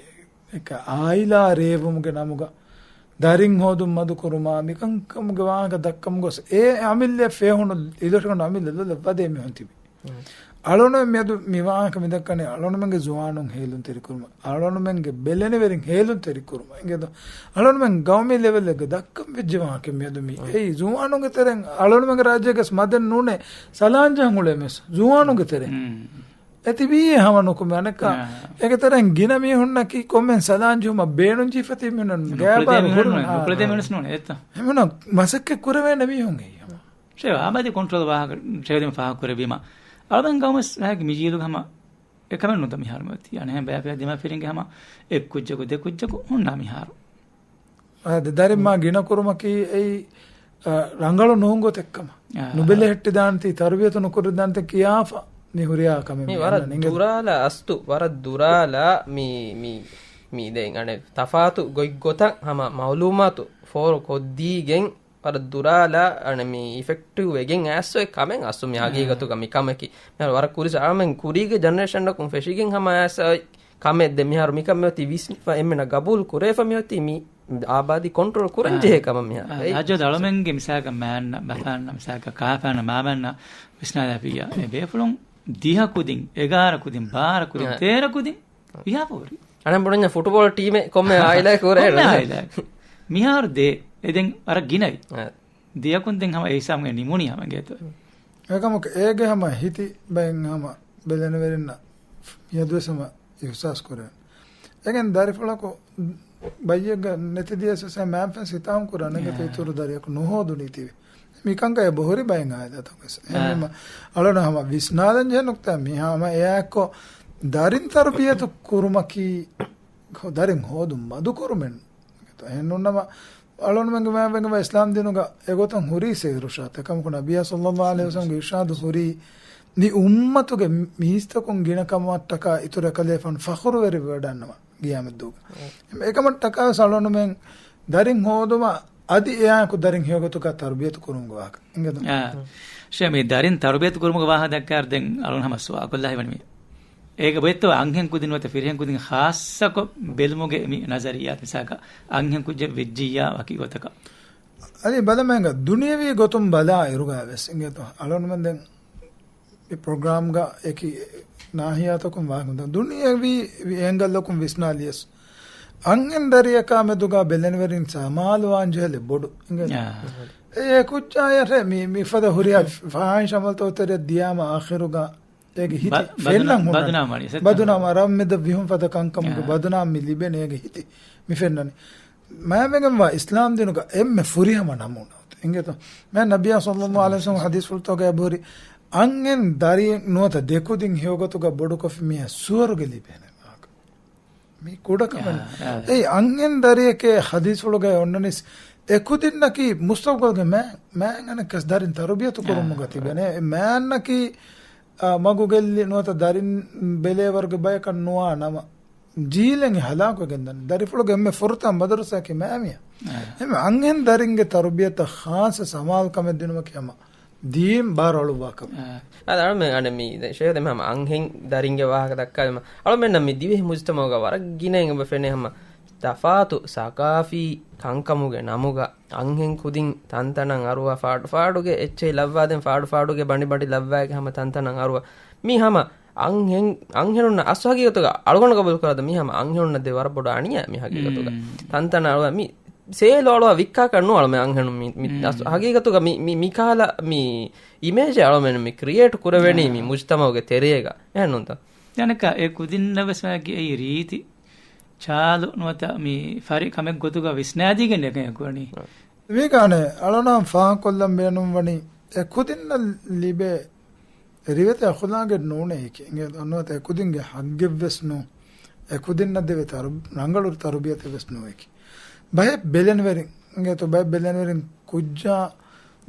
އެކަ އާއިލާ ރޭވުމުގެ ނަމުގަ ދަރިން ހޯދުން މަދުކުރުމާ މިކަންކަމުގެ ވާހަކަ ދައްކަމުން ގޮސް އެ އަމިއްލަ ފޭހުނު އިލޮށިގަނޑު އަމިއްލަ ލޮލަށް ވަދޭ މީހުން ތިބި. އަޅުނު މިއަދު މި ވާހަކަ މި ދައްކަނީ އަޅުނުމެންގެ ޒުވާނުން ހޭލުންތެރިކުރުމަށް، އަޅުނުމެންގެ ބެލެނިވެރިން ހޭލުންތެރިކުރުމަށް. އިނގޭތޯ؟ އަޅުނުމެން ގައުމީ ލެވެލްގެ ދައްކަން ވެއްޖެ ވާހަކަ މިއަދު މި. އެއީ ޒުވާނުންގެ ތެރެއިން އަޅުނުމެންގެ ރާއްޖޭގަސް މަދެއް ނޫނޭ ސަލާން ޖަހަން އުޅޭ މީސް ޒުވާނުންގެ ތެރެއިން. އެ ތިބީ ހަމަ ނުކުމެ އަނެއްކާ. އާ. އޭގެ ތެރެއިން ގިނަ މީހުންނަކީ ކޮންމެ ސަލާން ޖެހުމަށް ބޭނުން ޖެހިފަ ތިބި މީހުން ނުކުޅެދޭ ގާބާރު މީހުން ހުރުން. ނޫން، އާ. ނުކުޅެދޭ މީހުން ނޫން އެއްތަ؟ ހަމަ މަސައްކަތް ކުރެވޭނެ މީހުން އެއީ ހަމަ. ޝޭވް އާބާދީ ކޮންޓްރޯލް ވާހަކަ ޝޭވް ދެން ފާހަގަކުރެއްވީމަ. އަޅުގަނޑު ގައުމަސް މީހާގެ މި ޖީލުގަ ހަމަ އެކަމެއް ނުދާ މިހާރު މިއޮތީ. އަނެއްހެން ބަޔާ ފިޔާ ދިމާ ފިރިންގެ ހަމަ އެއް ކުއްޖަކު ދެ ކުއްޖަކު ހުންނާ މިހާރު. އާދެ، ދަރިން މާ ގިނަ ކުރުމަކީ އެއީ، އަ، ރަނގަޅު ނޫން ގޮތެއް ކަމަށް. އާ. ނުބެލެހެއްޓިދާނެތީ، ތަރުބިޔަތު ނުކުރެވިދާނެތީ ކިޔާފަ މި ހުރިހާ ކަމެއް މި މި ވަރަށް އަންނަނީ. ދުރާލާ އަސްތު، ވަރަށް ދުރާލާ މި، މި، މި ދެން އަނެއް ތަފާތު ގޮތްގޮތަށް ހަމަ މައުލޫމާތު ފޯރު ކޮށްދީގެން ވަރަށް ދުރާލާ އަނެއް މި އިފެކްޓިވް ވެގެން އައިސް އޮތް ކަމެއް އަސްލު މި އާ. ހަގީގަތުގަ މި ކަމަކީ. މިހާރު ވަރަށް ކުރި ސަ-، އަޅަމެން ކުރީގެ ޖެނެރޭޝަނަކުން ފެށިގެން ހަމަ އައިސް އޮތް ކަމެއް. ދެން މިހާރު މިކަން މިއޮތީ ވިސްނިފަ އެންމެނަށް ގަބޫލު ކުރެވިފަ މިއޮތީ މި އާބާދީ ކޮންޓްރޯލް ކުރަން ޖެހޭ ކަމަށް މިހާރު. އާ، އެއީ ރާއްޖޭ އަޅުމެންގެ މިސާލަކަށް މާންނަ ބަފާންނަ މިސާލަކަށް ކާފާންނަ މާމާންނަ ވިސްނާލާފިއްޔާ އެ ބޭފުޅުން ދިހަ ކުދިން، އެގާރަ ކުދިން، ބާރަ ކުދިން، އާ. ތޭރަ ކުދިން ވިހާފަ ހުރި. އަނެއް ބުނަންޏާ ފުޓުބޯޅަ ޓީމެއް ކޮންމެ އާއިލާއެއް ކުރޭ ކޮންމެ އާއިލާއެއް. މިހާރު ދޭ އެ ދެން ވަރަށް ގިނައި. އާ. ދިޔަކުން ދެން ހަމަ އެ ހިސާބުގައި ނިމުނީ ހަމަ އިނގޭތޯ. އެކަމަކު އޭގެ ހަމަ ހިތި ބައިން ހަމަ ބެލެނިވެރިންނަށް މިއަދުވެސް ހަމަ އިހުސާސް ކުރޭ. އެގެން ދަރިފުޅަކު ބައްޔެއްގަ ނެތި ދިޔަސް އެ މާންފެން ސިތާމް ކުރާ ނެގެތެ އާ. އިތުރު ދަރިއަކު ނުހޯދުނީ ތިވެ. މިކަންކަ އެ ބޮހުރި ބައިން އާއިލާތަކުވެސް. އާ. އެހެންވީމަ އަޅުން ހަމަ ވިސްނާލަން ޖެހޭ ނުކްތާ މި ހަމަ އެއާއެއްކޮށް ދަރިން ތަރުބިޔަތު ކުރުމަކީ ދަރިން ހޯދުން މަދު ކުރުމެއް. އެހެން ނޫންނަމަ އަޅުންމެންގެ މާތްވެގެންވާ އިސްލާމް ދީނުގަ އެގޮތަށް ހުރީ ސޭރު ޝާތް. އެކަމަކު ނަބިއްޔާ ޞައްލައްލާހު ޢަލައިހި ވަސައްލަމްގެ އިރްޝާދު ހުރީ މި އުއްމަތުގެ މީސްތަކުން ގިނަ ކަމަށްޓަކާ އިތުރު އެކަލޭފާނު ފަޚުރުވެރިވެވަޑަންނަވާ ގިޔާމަތްދުވަހުގަ. އެކަމަށްޓަކާވެސް އަޅުންމެން ދަރިން ހޯދުމަށް އަދި އެއާއެކު ދަރިން ހެޔޮގޮތުގަ ތަރުބިޔަތު ކުރުމުގެ ވާހަކަ އިނގޭތޯ؟ އާ. ޝޭ، މި ދަރިން ތަރުބިޔަތު ކުރުމުގެ ވާހަކަ ދައްކާއިރު ދެން އަޅުން ހަމަ ސުވާލުކޮށްލާ ހިތްވަނީ މި. އޭގެ ބޮއްތަވަ އަންހެން ކުދިން ނުވަތަ ފިރިހެން ކުދިން ޚާއްޞަކޮށް ބެލުމުގެ މި ނަޒަރިއްޔާ މިސާލަކަށް އަންހެން ކުއްޖެއް ވެއްޖިއްޔާ ވަކި ގޮތަކަށް. އަދި ބަލަމެންގަ ދުނިޔަވީ ގޮތުން ބަލާ އިރުގަ ވެސް އިނގޭތޯ އަޅުންމެން ދެން މި ޕްރޮގްރާމްގަ އެކި ނާހިޔާތަކުން ވާހަކަ ދުނިޔެވީ އޭނގަލަކުން ވިސްނާލިޔަސް، އަންހެން ދަރިޔަކާ މެދުގަ ބެލެނިވެރިން ސަމާލުވާން ޖެހޭ ބޮޑު އިނގޭ. އާ. އެ ކުއްޖާޔަށް މި، މިފަދަ ހުރިހާ ފާހިޝް އަމަލުތައް ތެރެއަށް ދިޔާމަ އާޚިރުގަ އޭގެ ހިތި ބަ-، ފެންނަން ބަދުނާ-، ހުންނަން. ބަދުނާމަނީ، ސައްތަ. ބަދުނާމަ ރަށްމެދަށް ވިހުން ފަދަ ކަންކަމުގެ އާ. ބަދުނާމް މި ލިބެނީ އޭގެ ހިތި މި ފެންނަނީ. މާތްވެގެންވާ އިސްލާމް ދީނުގަ އެންމެ ފުރިހަމަ ނަމޫނާ އިނގޭތޯ. މާތް ނަބިއްޔާ ޞައްލައްލާހު ޢަލައިހި ވަސައްލަމް ޙަދީޘްފުޅުތަކުގައި އެބަހުރި، އަންހެން ދަރިއެއް ނުވަތަ ދެކުދިން ހެޔޮގޮތުގަ ބޮޑުކޮށްފި މީހާ ސުވަރުގެ ލިބޭނެ ވާހަކަ. މީ ކުޑަކަމެއް. އާ، އާ. އެއީ އަންހެން ދަރިއެކޭ ޙަދީޘްފުޅުގައި އޮންނަނީސް އެކުދިންނަކީ މުސްތަޤްބަލްގެ މާ-، މާތް އަނެއްކަސް ދަރިން ތަރުބިޔަތު ކުރުމުގަ އާ. ތިބެނޭ. އެ މާތްނަކީ، އާ، މަގު ގެއްލި ނުވަތަ ދަރިން ބެލޭވަރުގެ ބަޔަކަށް ނުވާ ނަމަ، ޖީލެއް ހަލާކުވެގެން ދާނެ. ދަރިފުޅުގެ އެންމެ ފުރަތަމަ މަދަރުސާއަކީ މާމިޔާ. އާ. އެންމެ އަންހެން ދަރިންގެ ތަރުބިޔަތަށް ޚާއްޞަ ސަމާލުކަމެއް ދިނުމަކީ ހަމަ ދީން ބާރު އަޅުއްވާ ކަމެއް. އާ. އަދި އަޅުމެން އަނެއް މީ ދެން ޝޭޚް ދެން ހަމަ އަންހެން ދަރިންގެ ވާހަކަ ދައްކާލީމަ، އަޅުމެންނަށް މި ދިވެހި މުޖުތަމަޢުގަ ވަރަށް ގިނައިން އެބަ ފެނޭ ހަމަ ތަފާތު ސަގާފީ ކަންކަމުގެ ނަމުގަ އަންހެން ކުދިން ތަންތަނަށް އަރުވާ، ފާޑު ފާޑުގެ އެއްޗެހި ލައްވާ، ދެން ފާޑު ފާޑުގެ ބަނޑި ބަނޑި ލައްވާގެ ހަމަ ތަންތަނަށް އަރުވާ. މީ ހަމަ އަންހެން، އަންހެނުންނަށް އަސްލު ހަގީގަތުގަ އަޅުގަނޑު ގަބޫލު ކުރާ މީ ހަމަ އަންހެނުންނަށް ދޭ ވަރަށް ބޮޑު އަނިޔާ މި ހަގީގަތުގަ. މް. ތަންތަނަށް އަޅުވާ މި ސޭލު އަޅުވާ ވިއްކާކަށް ނޫން އަޅުމެން އަންހެނުން މި، މި މް. އަސް-، ހަގީގަތުގަ މި، މި، މި ކަހަލަ މި އިމޭޖެއް އަޅުމެން މި ކްރިއޭޓް ކުރެވެނީ މި މް. މުޖްތަމަޢުގެ ތެރޭގަ. އެހެންނޫންތަ؟ އަނެއްކާ އެ ކުދިންނަށް ވެސް މާގި އެއީ ރީތި ޗާލު ނުވަތަ މި ފަރި ކަމެއް ގޮތުގަ ވިސްނާދީގެން އެކަން ކުރަނީ. މީގަ އަނެއް އަޅުނާ ފާހަގަކޮށްލަން ބޭނުންވަނީ އެ ކުދިންނަށް ލިބޭ ރިވެތި އަޚުލާގެއް ނޫނޭ އެކި. އެނގޭ ނުވަތަ އެ ކުދިންގެ ހައްގެއްވެސް ނޫން. އެ ކުދިންނަށް ދެވޭ ތަރު-، ރަނގަޅު ތަރުބިޔަތެއްވެސް ނޫނޭ އެކި. ބަހެއް ބެލެނިވެރިން، އެނގޭތޯ ބަހެއް ބެލެނިވެރިން ކުއްޖާ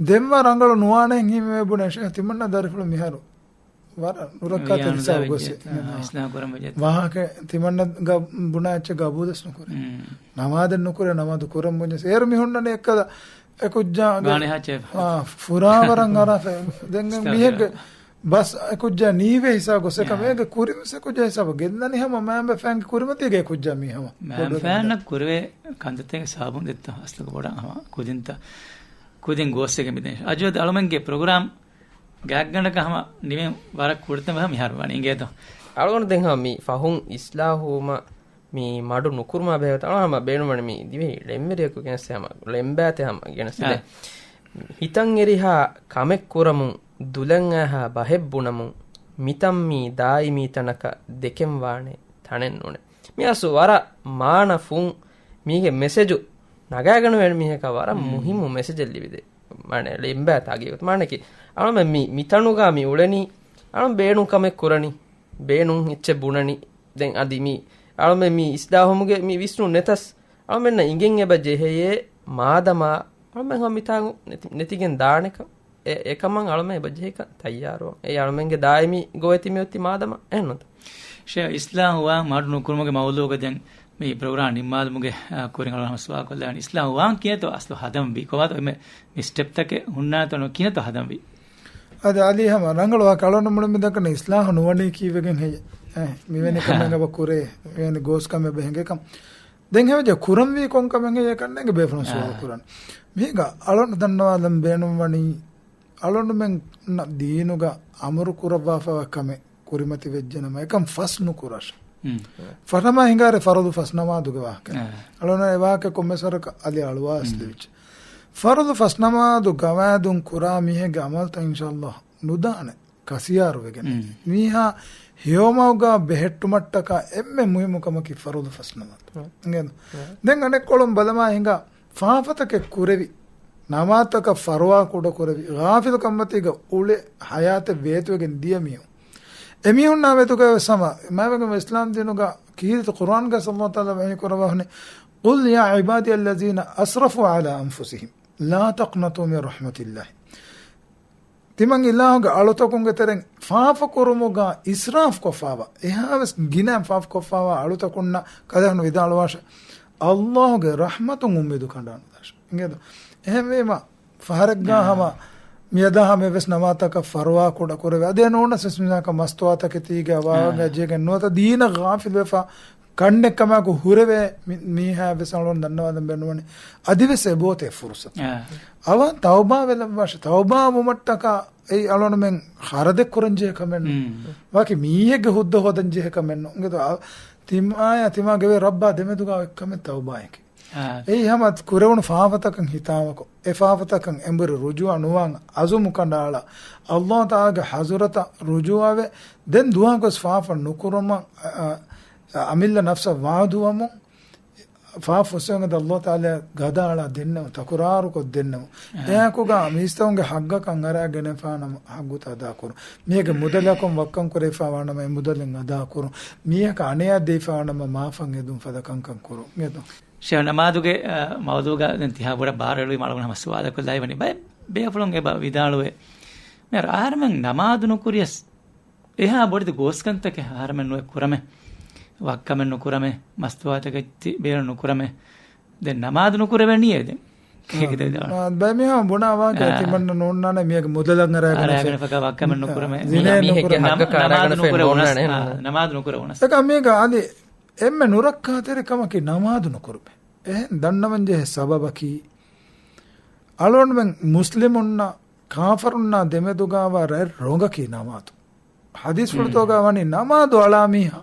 ދެންވާ ރަނގަޅު ނުވާނެ ހިމެވޭ ބުނެ ޝޭޚް ތިމަންނަ ދަރިފުޅު މިހާރު ވަރަށް ނުރައްކާތެރި ވިޔާނުދާ ހިސާބު ގޮސް ވެއްޖެ. އާ، އިސްލާހު ކުރަން ވެއްޖެ. ވާހަކަ ތިމަންނަ ގަ-، ބުނާ އެއްޗެއް ގަބޫލެސް ނުކުރޭ. މް. ނަމާދެއް ނުކުރޭ، ނަމާދު ކުރަން ބުންޏަސް. އޭރު މި ހުންނަނީ އެއްކަލަ އެކުއްޖާގެ، ގާނެ ހާޗޭ. އާ، ފުރާވަރަށް އަރާފަ. ދެން އިސްތަޣްފިރުﷲ. މީހެއްގެ ބަސް އެކުއްޖާ ނީވޭ ހިސާބު ގޮސް އެކަމް އާ. އޭގެ ކުރިންވެސް އެކުއްޖާ ހިސާބު ގެންދަނީ ހަމަ މާމްބަފައިންގެ ކުރިމަތީގެ އެކުއްޖާ މީ ހަމަ. މާމްބަފައިންނަށް ކުރެވޭ ކަންތައްތަކެއް ސަބަބުން ދެއްތޯ އަސްލުގަ ބޮޑަށް ހަމަ ކުދިންތައް، ކުދިން ގޯސްއެއްގެ މިދެން. އަޖުވަދު އަޅުމެންގެ ޕްރޮގްރާމް ގާތްގަނޑަކަށް ހަމަ ނިމެން ވަރަށް ކުޑަތަން ހަމަ މިހާރު ވަނީ އިނގޭތޯ. އަޅުގަނޑު ދެން ހަމަ މި ފަހުން އިސްލާހުވުމަށް މި މަޑު ނުކުރުމާ ބެހޭ ގޮތަށް އަޅުގަނޑު ހަމަ ބޭނުންވަނީ މި ދިވެހި ޅެންވެރިޔަކު ގެނެސް ހަމަ ޅެންބާތެއް ހަމަ ގެނެސް އާ. ދޭ. ހިތަށް އެރިހާ ކަމެއް ކުރަމުން، ދުލަށް އައިހާ ބަހެއް ބުނަމުން، މިތަން މީ ދާއިމީ ތަނަކަށް ދެކެން ވާނެ ތަނެއް ނޫނޭ. މި އަސް ވަރަށް މާނަ ފުން މީގެ މެސެޖު ނަގާގަނެވޭނެ މީހަކަށް ވަރަށް މް. މުހިއްމު މެސެޖެއް ލިބިދޭ. މާނަ ޅެންބާތައް ހަގީގަތު މާނަކީ އަޅަމެން މި، މިތަނުގަ މި އުޅެނީ އަޅަމެން ބޭނުން ކަމެއް ކުރަނީ، ބޭނުން އެއްޗެއް ބުނަނީ. ދެން އަދި މި އަޅަމެން މި އިސްލާހުވުމުގެ މި ވިސްނުން ނެތަސް އަޅަމެންނަށް އިނގެން އެބަ ޖެހެޔޭ މާދަމާ އަޅަމެން ހަމަ މިތާގު ނެތި، ނެތިގެން ދާނެކަން. އެ، އެކަމަށް އަޅަމެން އެބަ ޖެހިކަން ތައްޔާރުވަން. އެ އަޅަމެންގެ ދާއިމީ ގޮވެތި މިއޮތީ މާދަމާ އެހެންނުތަ؟ ޝޭޚް އިސްލާހުވާން މަޑު ނުކުރުމުގެ މައުޟޫގަ ދެން މި ޕްރޮގްރާމް ނިންމާލުމުގެ، އާ، ކުރިން އަޅުގަނޑު ހަމަ ސުވާލު ކޮށްލާނީ އިސްލާހުވާން ކިހިނެއްތޯ އަސްލު ހަދަންވީ؟ ކޮބާތޯ އެންމެ މި ސްޓެޕްތަކެއް ހުންނާތޯ ކިހިނެއްތޯ ހަދަންވީ؟ އަދި އަލީ ހަމަ ރަނގަޅު ވާ ކަޅުނު މުޅި މި ދައްކަނީ އިސްލާހު ނުވަނީ ކީއްވެގެން ހެއްޔޭ؟ އެ، މިވެނި ކަމެއް އެބަ ކުރޭ، މިވެނި ގޯސް ކަމެއް އެބަ ހިނގޭކަން. ދެން ހެވެއްޖެ ކުރަންވީ ކޮން ކަމެއް ހެއްޔޭ ކަންނޭނގެ ބޭފުޅުން ސުވާލު ކުރަން. މީގަ އަޅުން ދަންނަވާލަން ބޭނުންވަނީ، އަޅުންމެން ދީނުގަ އަމުރު ކުރައްވާފަވާ ކަމެއް ކުރިމަތި ވެއްޖެނަމަ، އެކަން ފަސް ނުކުރަށް. ފަރަމާ ހިނގާރެ ފަރުޟު ފަސް ނަމާދުގެ ވާހަކަ. އަޅުން އެ ވާހަކަ ކޮންމެސް ވަރަކަށް އަލި އަޅުވާސް ލިބިއްޖެ. ފަރުޟު ފަސް ނަމާދު ގަވާއިދުން ކުރާ މީހެއްގެ އަމަލްތައް އިންޝާﷲ ނުދާނެ. ކަސިޔާރުވެގެން. މީހާ ހެޔޮމަގާ ބެހެއްޓުމަށްޓަކާ އެންމެ މުހިއްމު ކަމަކީ ފަރުޟު ފަސް ނަމާދު. އިނގޭނު؟ ދެން އަނެއްކޮޅުން ބަލަމާ ހިނގާ ފާފަތަކެއް ކުރެވި، ނަމާދުތަކަށް ފަރުވާ ކުޑަ ކުރެވި، ޣާފިލު ކަންމަތީގަ އުޅެ ހަޔާތެއް ވޭތުވެގެން ދިޔަ މީހުން. އެމީހުންނާ މެދުގަ ވެސް ހަމަ މާވެގެން އިސްލާމް ދީނުގަ ކީރިތި ޤުރްއާންގަ ﷲ ތަޢާލާ ވަޙީ ކުރައްވާ ހުންނެ، قل يا عبادي الذين أسرفوا على أنفسهم لا تقنطوا من رحمة الله. ތިމަން އިލާހުގެ އަޅުތަކުންގެ ތެރެއިން ފާފަކުރުމުގަ އިސްރާފް ކޮށްފާވާ، އެހާވެސް ގިނައިން ފާފަކޮށްފާވާ އަޅުތަކުންނަށް ކަލޭހަނު ވިދާޅުވާށެ، ﷲ ގެ ރަޙްމަތުން އުއްމީދު ކަނޑާނުދާށެ. އިނގޭތޯ؟ އެހެންވީމަ، ފަހަރެއްގާ ހަމަ މިއަދާ ހަމަ އެއްވެސް ނަމާދުތަކަށް ފަރުވާ ކުޑަ ކުރެވޭ. އަދި ނޫނަސް ވެސް މިސާލަކަށް މަސްތުވާތަކެތީގަ ވާގަ ޖޭގެން ނުވަތަ ދީނަށް ޣާފިލްވެފަ ކަންނެއްކަމާއެކު ހުރެވޭ މި-، މީހާ ވެސް އަޅުން ދަންނަވާލަން ބޭނުންވަނީ. އަދިވެސް އެބޯތޭ ފުރުސަތު. އަވަ ތައުބާ ވެލައްވާށެ. ތައުބާ ވުމަށްޓަކާ އެއީ އަޅުންމެން ޚަރަދެއް ކުރަން ޖެހޭ ކަމެއް ނޫން. ވާކި މީހެއްގެ ހުއްދަ ހޯދަން ޖެހޭ ކަމެއް ނޫން. އިނގޭތޯ؟ ތިމާޔާ ތިމާގެ ވެ ރައްބާ ދެމެދުގާ އޮތް ކަމެއް ތައުބާއެކޭ. އާ. އެއީ ހަމަ ކުރެވުނު ފާފަތަކަށް ހިތާމަކޮށް، އެ ފާފަތަކަށް އެނބުރި ރުޖޫޢަ ނުވާން އަޒުމު ކަނޑައަޅާ، ﷲ ތަޢާލާގެ ޙަޟްރަތަށް ރުޖޫޢަވެ، ދެން ދުވަހަކުވެސް ފާފަ ނުކުރުމަށް، އަ، އަ، އަމިއްލަ ނަފްސަށް ވަޢުދުވަމުން، ފާފަ ފުއްސެވުން ﷲ ތަޢާލާ ގަދައަޅާ ދެންނެވުން، ތަކުރާރުކޮށް ދެންނެވުން. އާ. އެއާއެކުގަ މީސްތަކުންގެ ޙައްޤަކަށް އަރާ ގެނެފާނަމަ ޙައްޤުތައް އަދާކުރުން. މީހެއްގެ މުދަލަކުން ވައްކަން ކުރެވިފާވާނަމަ އެ މުދަލެއް އަދާކުރުން. މީހަކަށް އަނިޔާ ދެވިފާވާނަމަ މާފަށް އެދުން ފަދަ ކަންކަން ކުރުން. އިނގޭތޯ؟ ޝޭޚް، ނަމާދުގެ، އަ، މައުޟޫޢުގަ ދެން ތިހާ ބޮޑަށް ބާރު އެޅުވީމަ އަޅުގަނޑު ހަމަ ސުވާލަކު ލައިވަނީ. ބައެއް ބޭފުޅުން އެބަ ވިދާޅުވޭ، މިހާރު އަހަރެމެން ނަމާދު ނުކުރިޔަސް އެހާ ބޮޑެތި ގޯސްކަންތަކެއް އަހަރެމެން ނުއެއް ކުރަމޭ. ވައްކަމެއް ނުކުރަމޭ، މަސްތުވާތަކެއް ތި ބޭރު ނުކުރަމޭ. ދެން ނަމާދު ނުކުރެވެނީ އޭ ދެން. އާ، ބައެއް މީހުން ބުނާ ވާހަކަ ތިމަންނަ ނޯންނާނެ މީހެއްގެ މުދަލަށް އަރާގަނެފަ، އަރާގަނެފަ ވައްކަމެއް ނުކުރަމޭ. ޒިނޭ ނުކުރަމޭ. ނަމާދު ނުކުރެވުނަސް، އާ، ނަމާދު ނުކުރެވުނަސް. އެކަމަކު މީގަ އަދި އެންމެ ނުރައްކާތެރި ކަމަކީ ނަމާދު ނުކުރުމޭ. އެހެން ދަންނަވަންޖެހޭ ސަބަބަކީ، އަޅުގަނޑުމެން މުސްލިމުންނާ ކާފަރުންނާ ދެމެދުގާވާ ރަތް ރޮނގަކީ ނަމާދު. ޙަދީޘްފުޅުތަކުގަ ވަނީ ނަމާދު އަޅާ މީހާ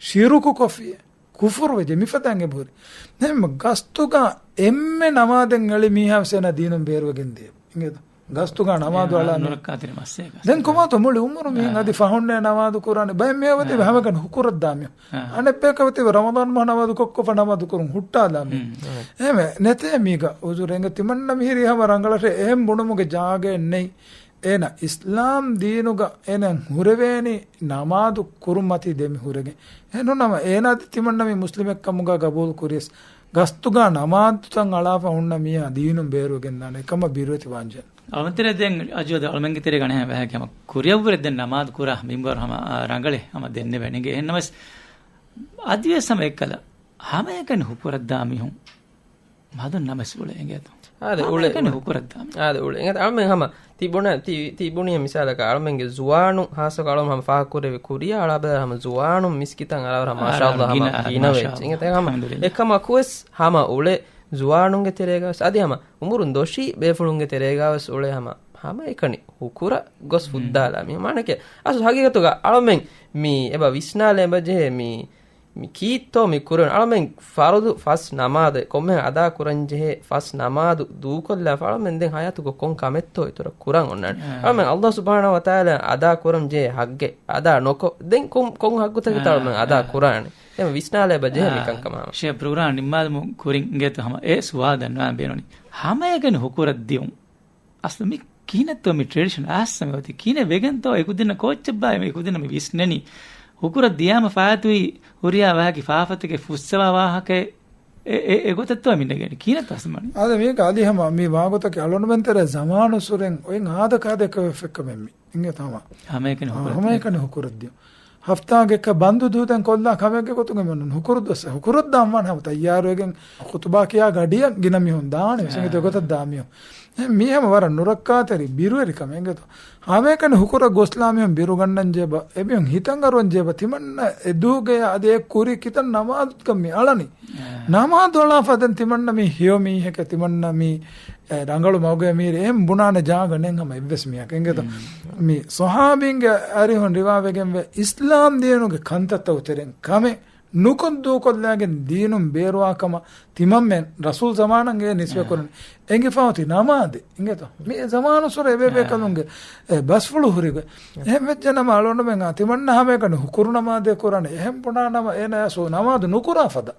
ޝިރުކު ކޮށްފިޔޭ، ކުފުރު ވެއްޖެ، މިފަދައިން އެބަހުރި. އެހެން ގަސްތުގަ އެންމެ ނަމާދެއް އެޅި މީހާ ވެސް އޭނާ ދީނުން ބޭރުވެގެން ދިޔަ. އިނގޭތޯ؟ ގަސްތުގަ ނަމާދު އަޅާ މީހާ. ނުރައްކާތެރި މައްސަލައެއް ގަސްތު. ދެން ކޮބާތޯ މުޅި އުމުރު މީހުން އާ. އަދި ފަހުންނޭ ނަމާދު ކުރާނެ. ބައެއް މީހާ ވަތި އާ. ހަމަކަން ހުކުރައްދާ މީހުން. އާ. އަނެއް ބޭކަށް ވަތި ރަމަޟާން މަހު ނަމާދު ކޮށްކޮށްފަ ނަމާދު ކުރުން ހުއްޓާލާ މީހުން. އެހެންވެ، ނެތޭ މީގަ އުޒުރެއް. އިނގޭ ތިމަންނަ މިހިރީ ހަމަ ރަނގަޅަށޭ އެހެން ބުނުމުގެ ޖާގައެއް ނެތް. އޭނަ އިސްލާމް ދީނުގަ އޭނަ ހުރެވޭނީ ނަމާދު ކުރުމަތީ ދެމި ހުރެގެން. އެހެންނުނަމަ އޭނާ އަދި ތިމަންނަ މި މުސްލިމެއްކަމުގަ ގަބޫލު ކުރިޔަސް، ގަސްތުގަ ނަމާދުތައް އަޅާފަ ހުންނަ މީހާ ދީނުން ބޭރުވެގެންދާނެ ކަމަށް ބިރުވެތި ވާންޖެހޭ. އަޅުމެން ތެރޭ ދެން އަޖު އަދި އަޅުމެންގެ ތެރޭގަ އަނެއްހާ ވާހަކަ ހަމަ ކުރިއަށްވުރެ ދެން ނަމާދު ކުރާ މިންވަރު ހަމަ، އާ، ރަނގަޅޭ ހަމަ ދެންނެވެނީ. އެހެންނަމަވެސް އަދިވެސް ހަމަ އެއްކަލަ ހަމައެކަނި ހުކުރައްދާ މީހުން މަދުން ނަމަވެސް އުޅޭ އިނގޭތޯ؟ އާދެ، އުޅޭ، ހަމައެކަނި އުޅޭ. ހުކުރައްދާ މީހުން. އާދެ، އުޅޭ. އިނގޭތޯ؟ އަޅުމެން ހަމަ ތި ބުނަ-، ތި، ތި ބުނި މިސާލަކަށް އަޅުމެންގެ ޒުވާނުން ހާއްސަކޮށް އަޅުމެން ހަމަ ފާހަގަކުރެވި ކުރިޔަށް އަޅާބަލާ ހަމަ ޒުވާނުން މިސްކިތަށް އަރާވަރަށް ހަމަ އާ، މާޝާﷲ ހަމަ ގިނަ، އާ، ގިނަވެއްޖެ. މާޝާﷲ. އިނގޭތޯ؟ ހަމަ އަލްޙަމްދުލިއްލާހް. އެކަމަކުވެސް ހަމަ އުޅޭ ޒުވާނުންގެ ތެރޭގަވެސް އަދި ހަމަ އުމުރުން ދޮށީ ބޭފުޅުންގެ ތެރޭގަވެސް އުޅޭ ހަމަ، ހަމައެކަނި ހުކުރަށް ގޮސް ހުން. ފުއްދާލާ މީހުން. މާނައަކީ އަސްލު ހަގީގަތުގަ އަޅުމެން މި އެބަ ވިސްނާލަން އެބަ ޖެހޭ މި، މި ކީއްތޯ މި ކުރަން؟ އަޅުމެން ފަރުޟު ފަސް ނަމާދެއް ކޮންމެހެން އަދާ ކުރަން ޖެހޭ ފަސް ނަމާދު ދޫކޮށްލާފަ އަޅުމެން ދެން ހަޔާތުގަ ކޮން ކަމެއްތޯ އިތުރަށް ކުރަން އޮންނާނެ؟ އާ. އަޅުމެން އަލްލާހު ސުބްޙާނަހު ވަތަޢާލާ އަދާ ކުރަން ޖެހޭ ހައްގެއް އަދާ ނޮކޮށް ދެން ކޮން، ކޮން ހައްގުތަކެއްތޯ އާ، އަޅުމެން އަދާ އާ. ކުރާނެ؟ އެ ވިސްނާލަ އެބަ ޖެހޭ އާ، މިކަންކަމާ. ޝޭ ޕްރޮގްރާމް ނިންމާލުމުން ކުރިން އިނގޭތޯ ހަމަ އެ ސުވާލު ދަންނަވާން ބޭނުނީ. ހަމައެކަނި ހުކުރަށް ދިޔުން. އަސްލު މި ކިހިނެއްތޯ މި ޓްރެޑިޝަން އައްސަ މި އޮތީ؟ ކިހިނެއް ވެގެންތޯ އެކުދިންނަށް ކޯއްޗެއްބާ މި އެކުދިންނަށް މި ވިސްނެނީ؟ ހުކުރަށް ދިޔާމަ ފާއިތުވި ހުރިހާ ވާހަކަ ފާފަތަކެއް ފުއްސަވާ ވާހަކައެއް އެ، އެ، އެގޮތަށްތޯ މި ނެގެނީ؟ ކިހިނެއްތޯ އަސްލު މަނީ؟ އާދެ މީގަ އަލި ހަމަ މި ވާގޮތަކީ އަޅުގަނޑުމެން ތެރޭ ޒަމާނުއްސުރެން އޮތް އާދަކާދައެއްކަމެއް ފެއްކަމެއް މި. އިނގޭތޯ ހަމަ. ހަމައެކަނި އާ، ހުކުރަށް ހަމައެކަނި ދިޔުން. ހަފްތާގެ އެއްކަ ބަންދު ދޫދެން ކޮށްލާ ކަމެއްގެ ގޮތުން އެމީހުން ހުކުރު ދުވަސް ހުކުރަށް ދާން ވާނެ ހަމަ ތައްޔާރުވެގެން ޚުތުބާ ކިޔާ ގަޑިއަށް ގިނަ މީހުން ދާނެ ވެސް އާ. އިނގޭތޯ އެގޮތަށް ދާ މީހުން. މީ ހަމަ ވަރަށް ނުރައްކާތެރި ބިރުވެރިކަމެއް އިނގޭތޯ. ހަމައެކަނި ހުކުރަށް ގޮސްލާ މީހުން ބިރުގަންނަން ޖޭބަ، އެމީހުން ހިތަށް އަރުވަން ޖޭބަ، ތިމަންނަ އެ ދުވަހުގެ އަދި އެ ކުރި ކިތަން ނަމާދުތަކަށް މި އަޅަނީ. އާ. ނަމާދު އަޅާފަ ދެން ތިމަންނަ މީ ހެޔޮ މީހެކޭ، ތިމަންނަ މީ އެ ރަނގަޅު މަގުގެ މީރި އެހެން ބުނާނެ ޖާގަ ނެތް ހަމަ އެއްވެސް މީހަކަށް އިނގޭތޯ. މި ޞަޙާބީންގެ އަރިހުން ރިވާވެގެންވޭ، އިސްލާމް ދީނުގެ ކަންތައްތަކުގެ ތެރެއިން ކަމެއް ނުކޮށް ދޫކޮށްލާގެން ދީނުން ބޭރުވާ ކަމަށް ތިމަންމެން ރަސޫލް ޒަމާނަށް އެ ނިސްބަތް ކުރަން އެނގިފަ އޮތީ ނަމާދެއް އިނގޭތޯ. މި ޒަމާނުއްސުރެ އެބޭބޭކަލުންގެ އެ ބަސްފުޅު ހުރިގޮތް. އެހެން ވެއްޖެ ނަމަ އަޅުގަނޑުމެން ތިމަންނަ ހަމައެކަނި ހުކުރު ނަމާދޭ ކުރާނެ. އެހެން ބުނާ ނަމަ އޭނަ ސު ނަމާދު ނުކުރާ ފަދަ.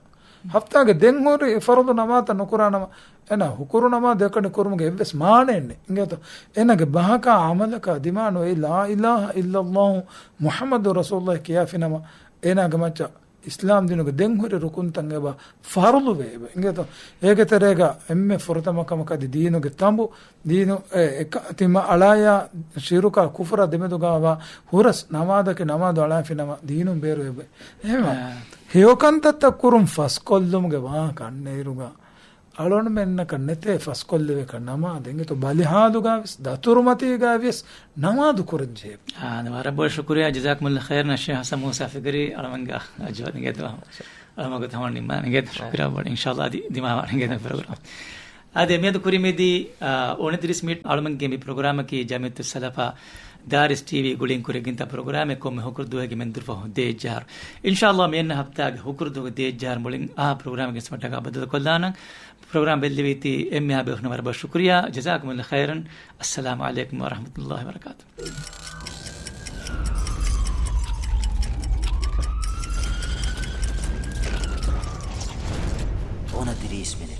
ހަފްތާގެ ދެން ހުރި ފަރުޟު ނަމާދަށް ނުކުރާ ނަމަ، އޭނަ ހުކުރު ނަމާދު އެކަނި ކުރުމުގެ އެއްވެސް މާނައެއް ނެތް އިނގޭތޯ. އޭނަގެ ބަހަކާ އަމަލަކާ ދިމާނު އެއީ ލާ އިލާހަ އިއްލައްލާހު މުޙައްމަދު ރަސޫލުއްލާހި ކިޔާފިނަމަ، އޭނާގެ މައްޗަށް އިސްލާމް ދީނުގެ ދެން ހުރި ރުކުންތައް އެބަ ފަރުޟުވެ އެބަ އިނގޭތޯ. އޭގެ ތެރޭގަ އެންމެ ފުރަތަމަ ކަމަކަށް އަދި ދީނުގެ ތަނބު، ދީނު އެ، އެކަ، ތިމަ އަޅާޔާ ޝިރުކާ ކުފުރާ ދެމެދުގަވާ ހުރަސް ނަމާދަކީ ނަމާދު އަޅާފިނަމަ ދީނުން ބޭރު އެބަ. އެހެންވެ، އާ. ހެޔޮ ކަންތައްތައް ކުރުން ފަސްކޮށްލުމުގެ ވާހަކަ އަންނައިރުގަ އަޅުގަނޑުމެންނަކަށް ނެތޭ ފަސްކޮށްލެވޭކަށް ނަމާދެއް އިނގޭތޯ. ބަލިހާލުގަވެސް ދަތުރުމަތީގަވެސް ނަމާދު ކުރަންޖެހޭ. އާ، ވަރަށް ބޮޑަށް ޝުކުރިއްޔާ. ޖަޒާކުމުﷲ ޚައިރަން އައްޝައިޚް ޙަސަން މޫސާ ފިކްރީ. އަޅަމަންގެ ޖުވާބު އިނގޭތޯ. އަޅަމަގު ތަމަން ނިންމާ އިނގޭތޯ. ޝުކުރިއްޔާ ބޮޑަށް. އިންޝާﷲ އަދި ދިމާވާނެ އިނގޭތޯ ޕްރޮގްރާމް. އާދެ، މިއަދު ކުރިމެދީ، އާ، އުނަތިރީސް މިނިޓް އަޅުމެންގެ މި ޕްރޮގްރާމަކީ ޖަމިއްޔަތުއްސަލަފާ ދާރިސް ޓީވީ ގުޅިން ކުރިގެންތާ ޕްރޮގްރާމެއް ކޮންމެ ހުކުރު ދުވަހެއްގެ މެންދުރުފަހު ދޭއްޖަހާރު. އިންޝާﷲ މިއަންނަ ހަފްތާގެ ހުކުރު ދުވަހު ދޭއްޖަހާރު މުޅިން އާ ޕްރޮގްރާމެއްގެ ސިމަޓަކާ ބައްދަލުކޮށްލާނަން. ޕްރޮގްރާމް ބެއްލެވީތީ އެންމެހާ ބޭފުޅުންނަށް ވަރަށް ބޮޑަށް ޝުކުރިއްޔާ. ޖަޒާކުމުﷲ ޚައިރަން. އައްސަލާމު ޢަލައިކުމް ވަރަޙްމަތުﷲ ވަބަރަކާތުހު. އުނަތިރީސް މިނިޓް.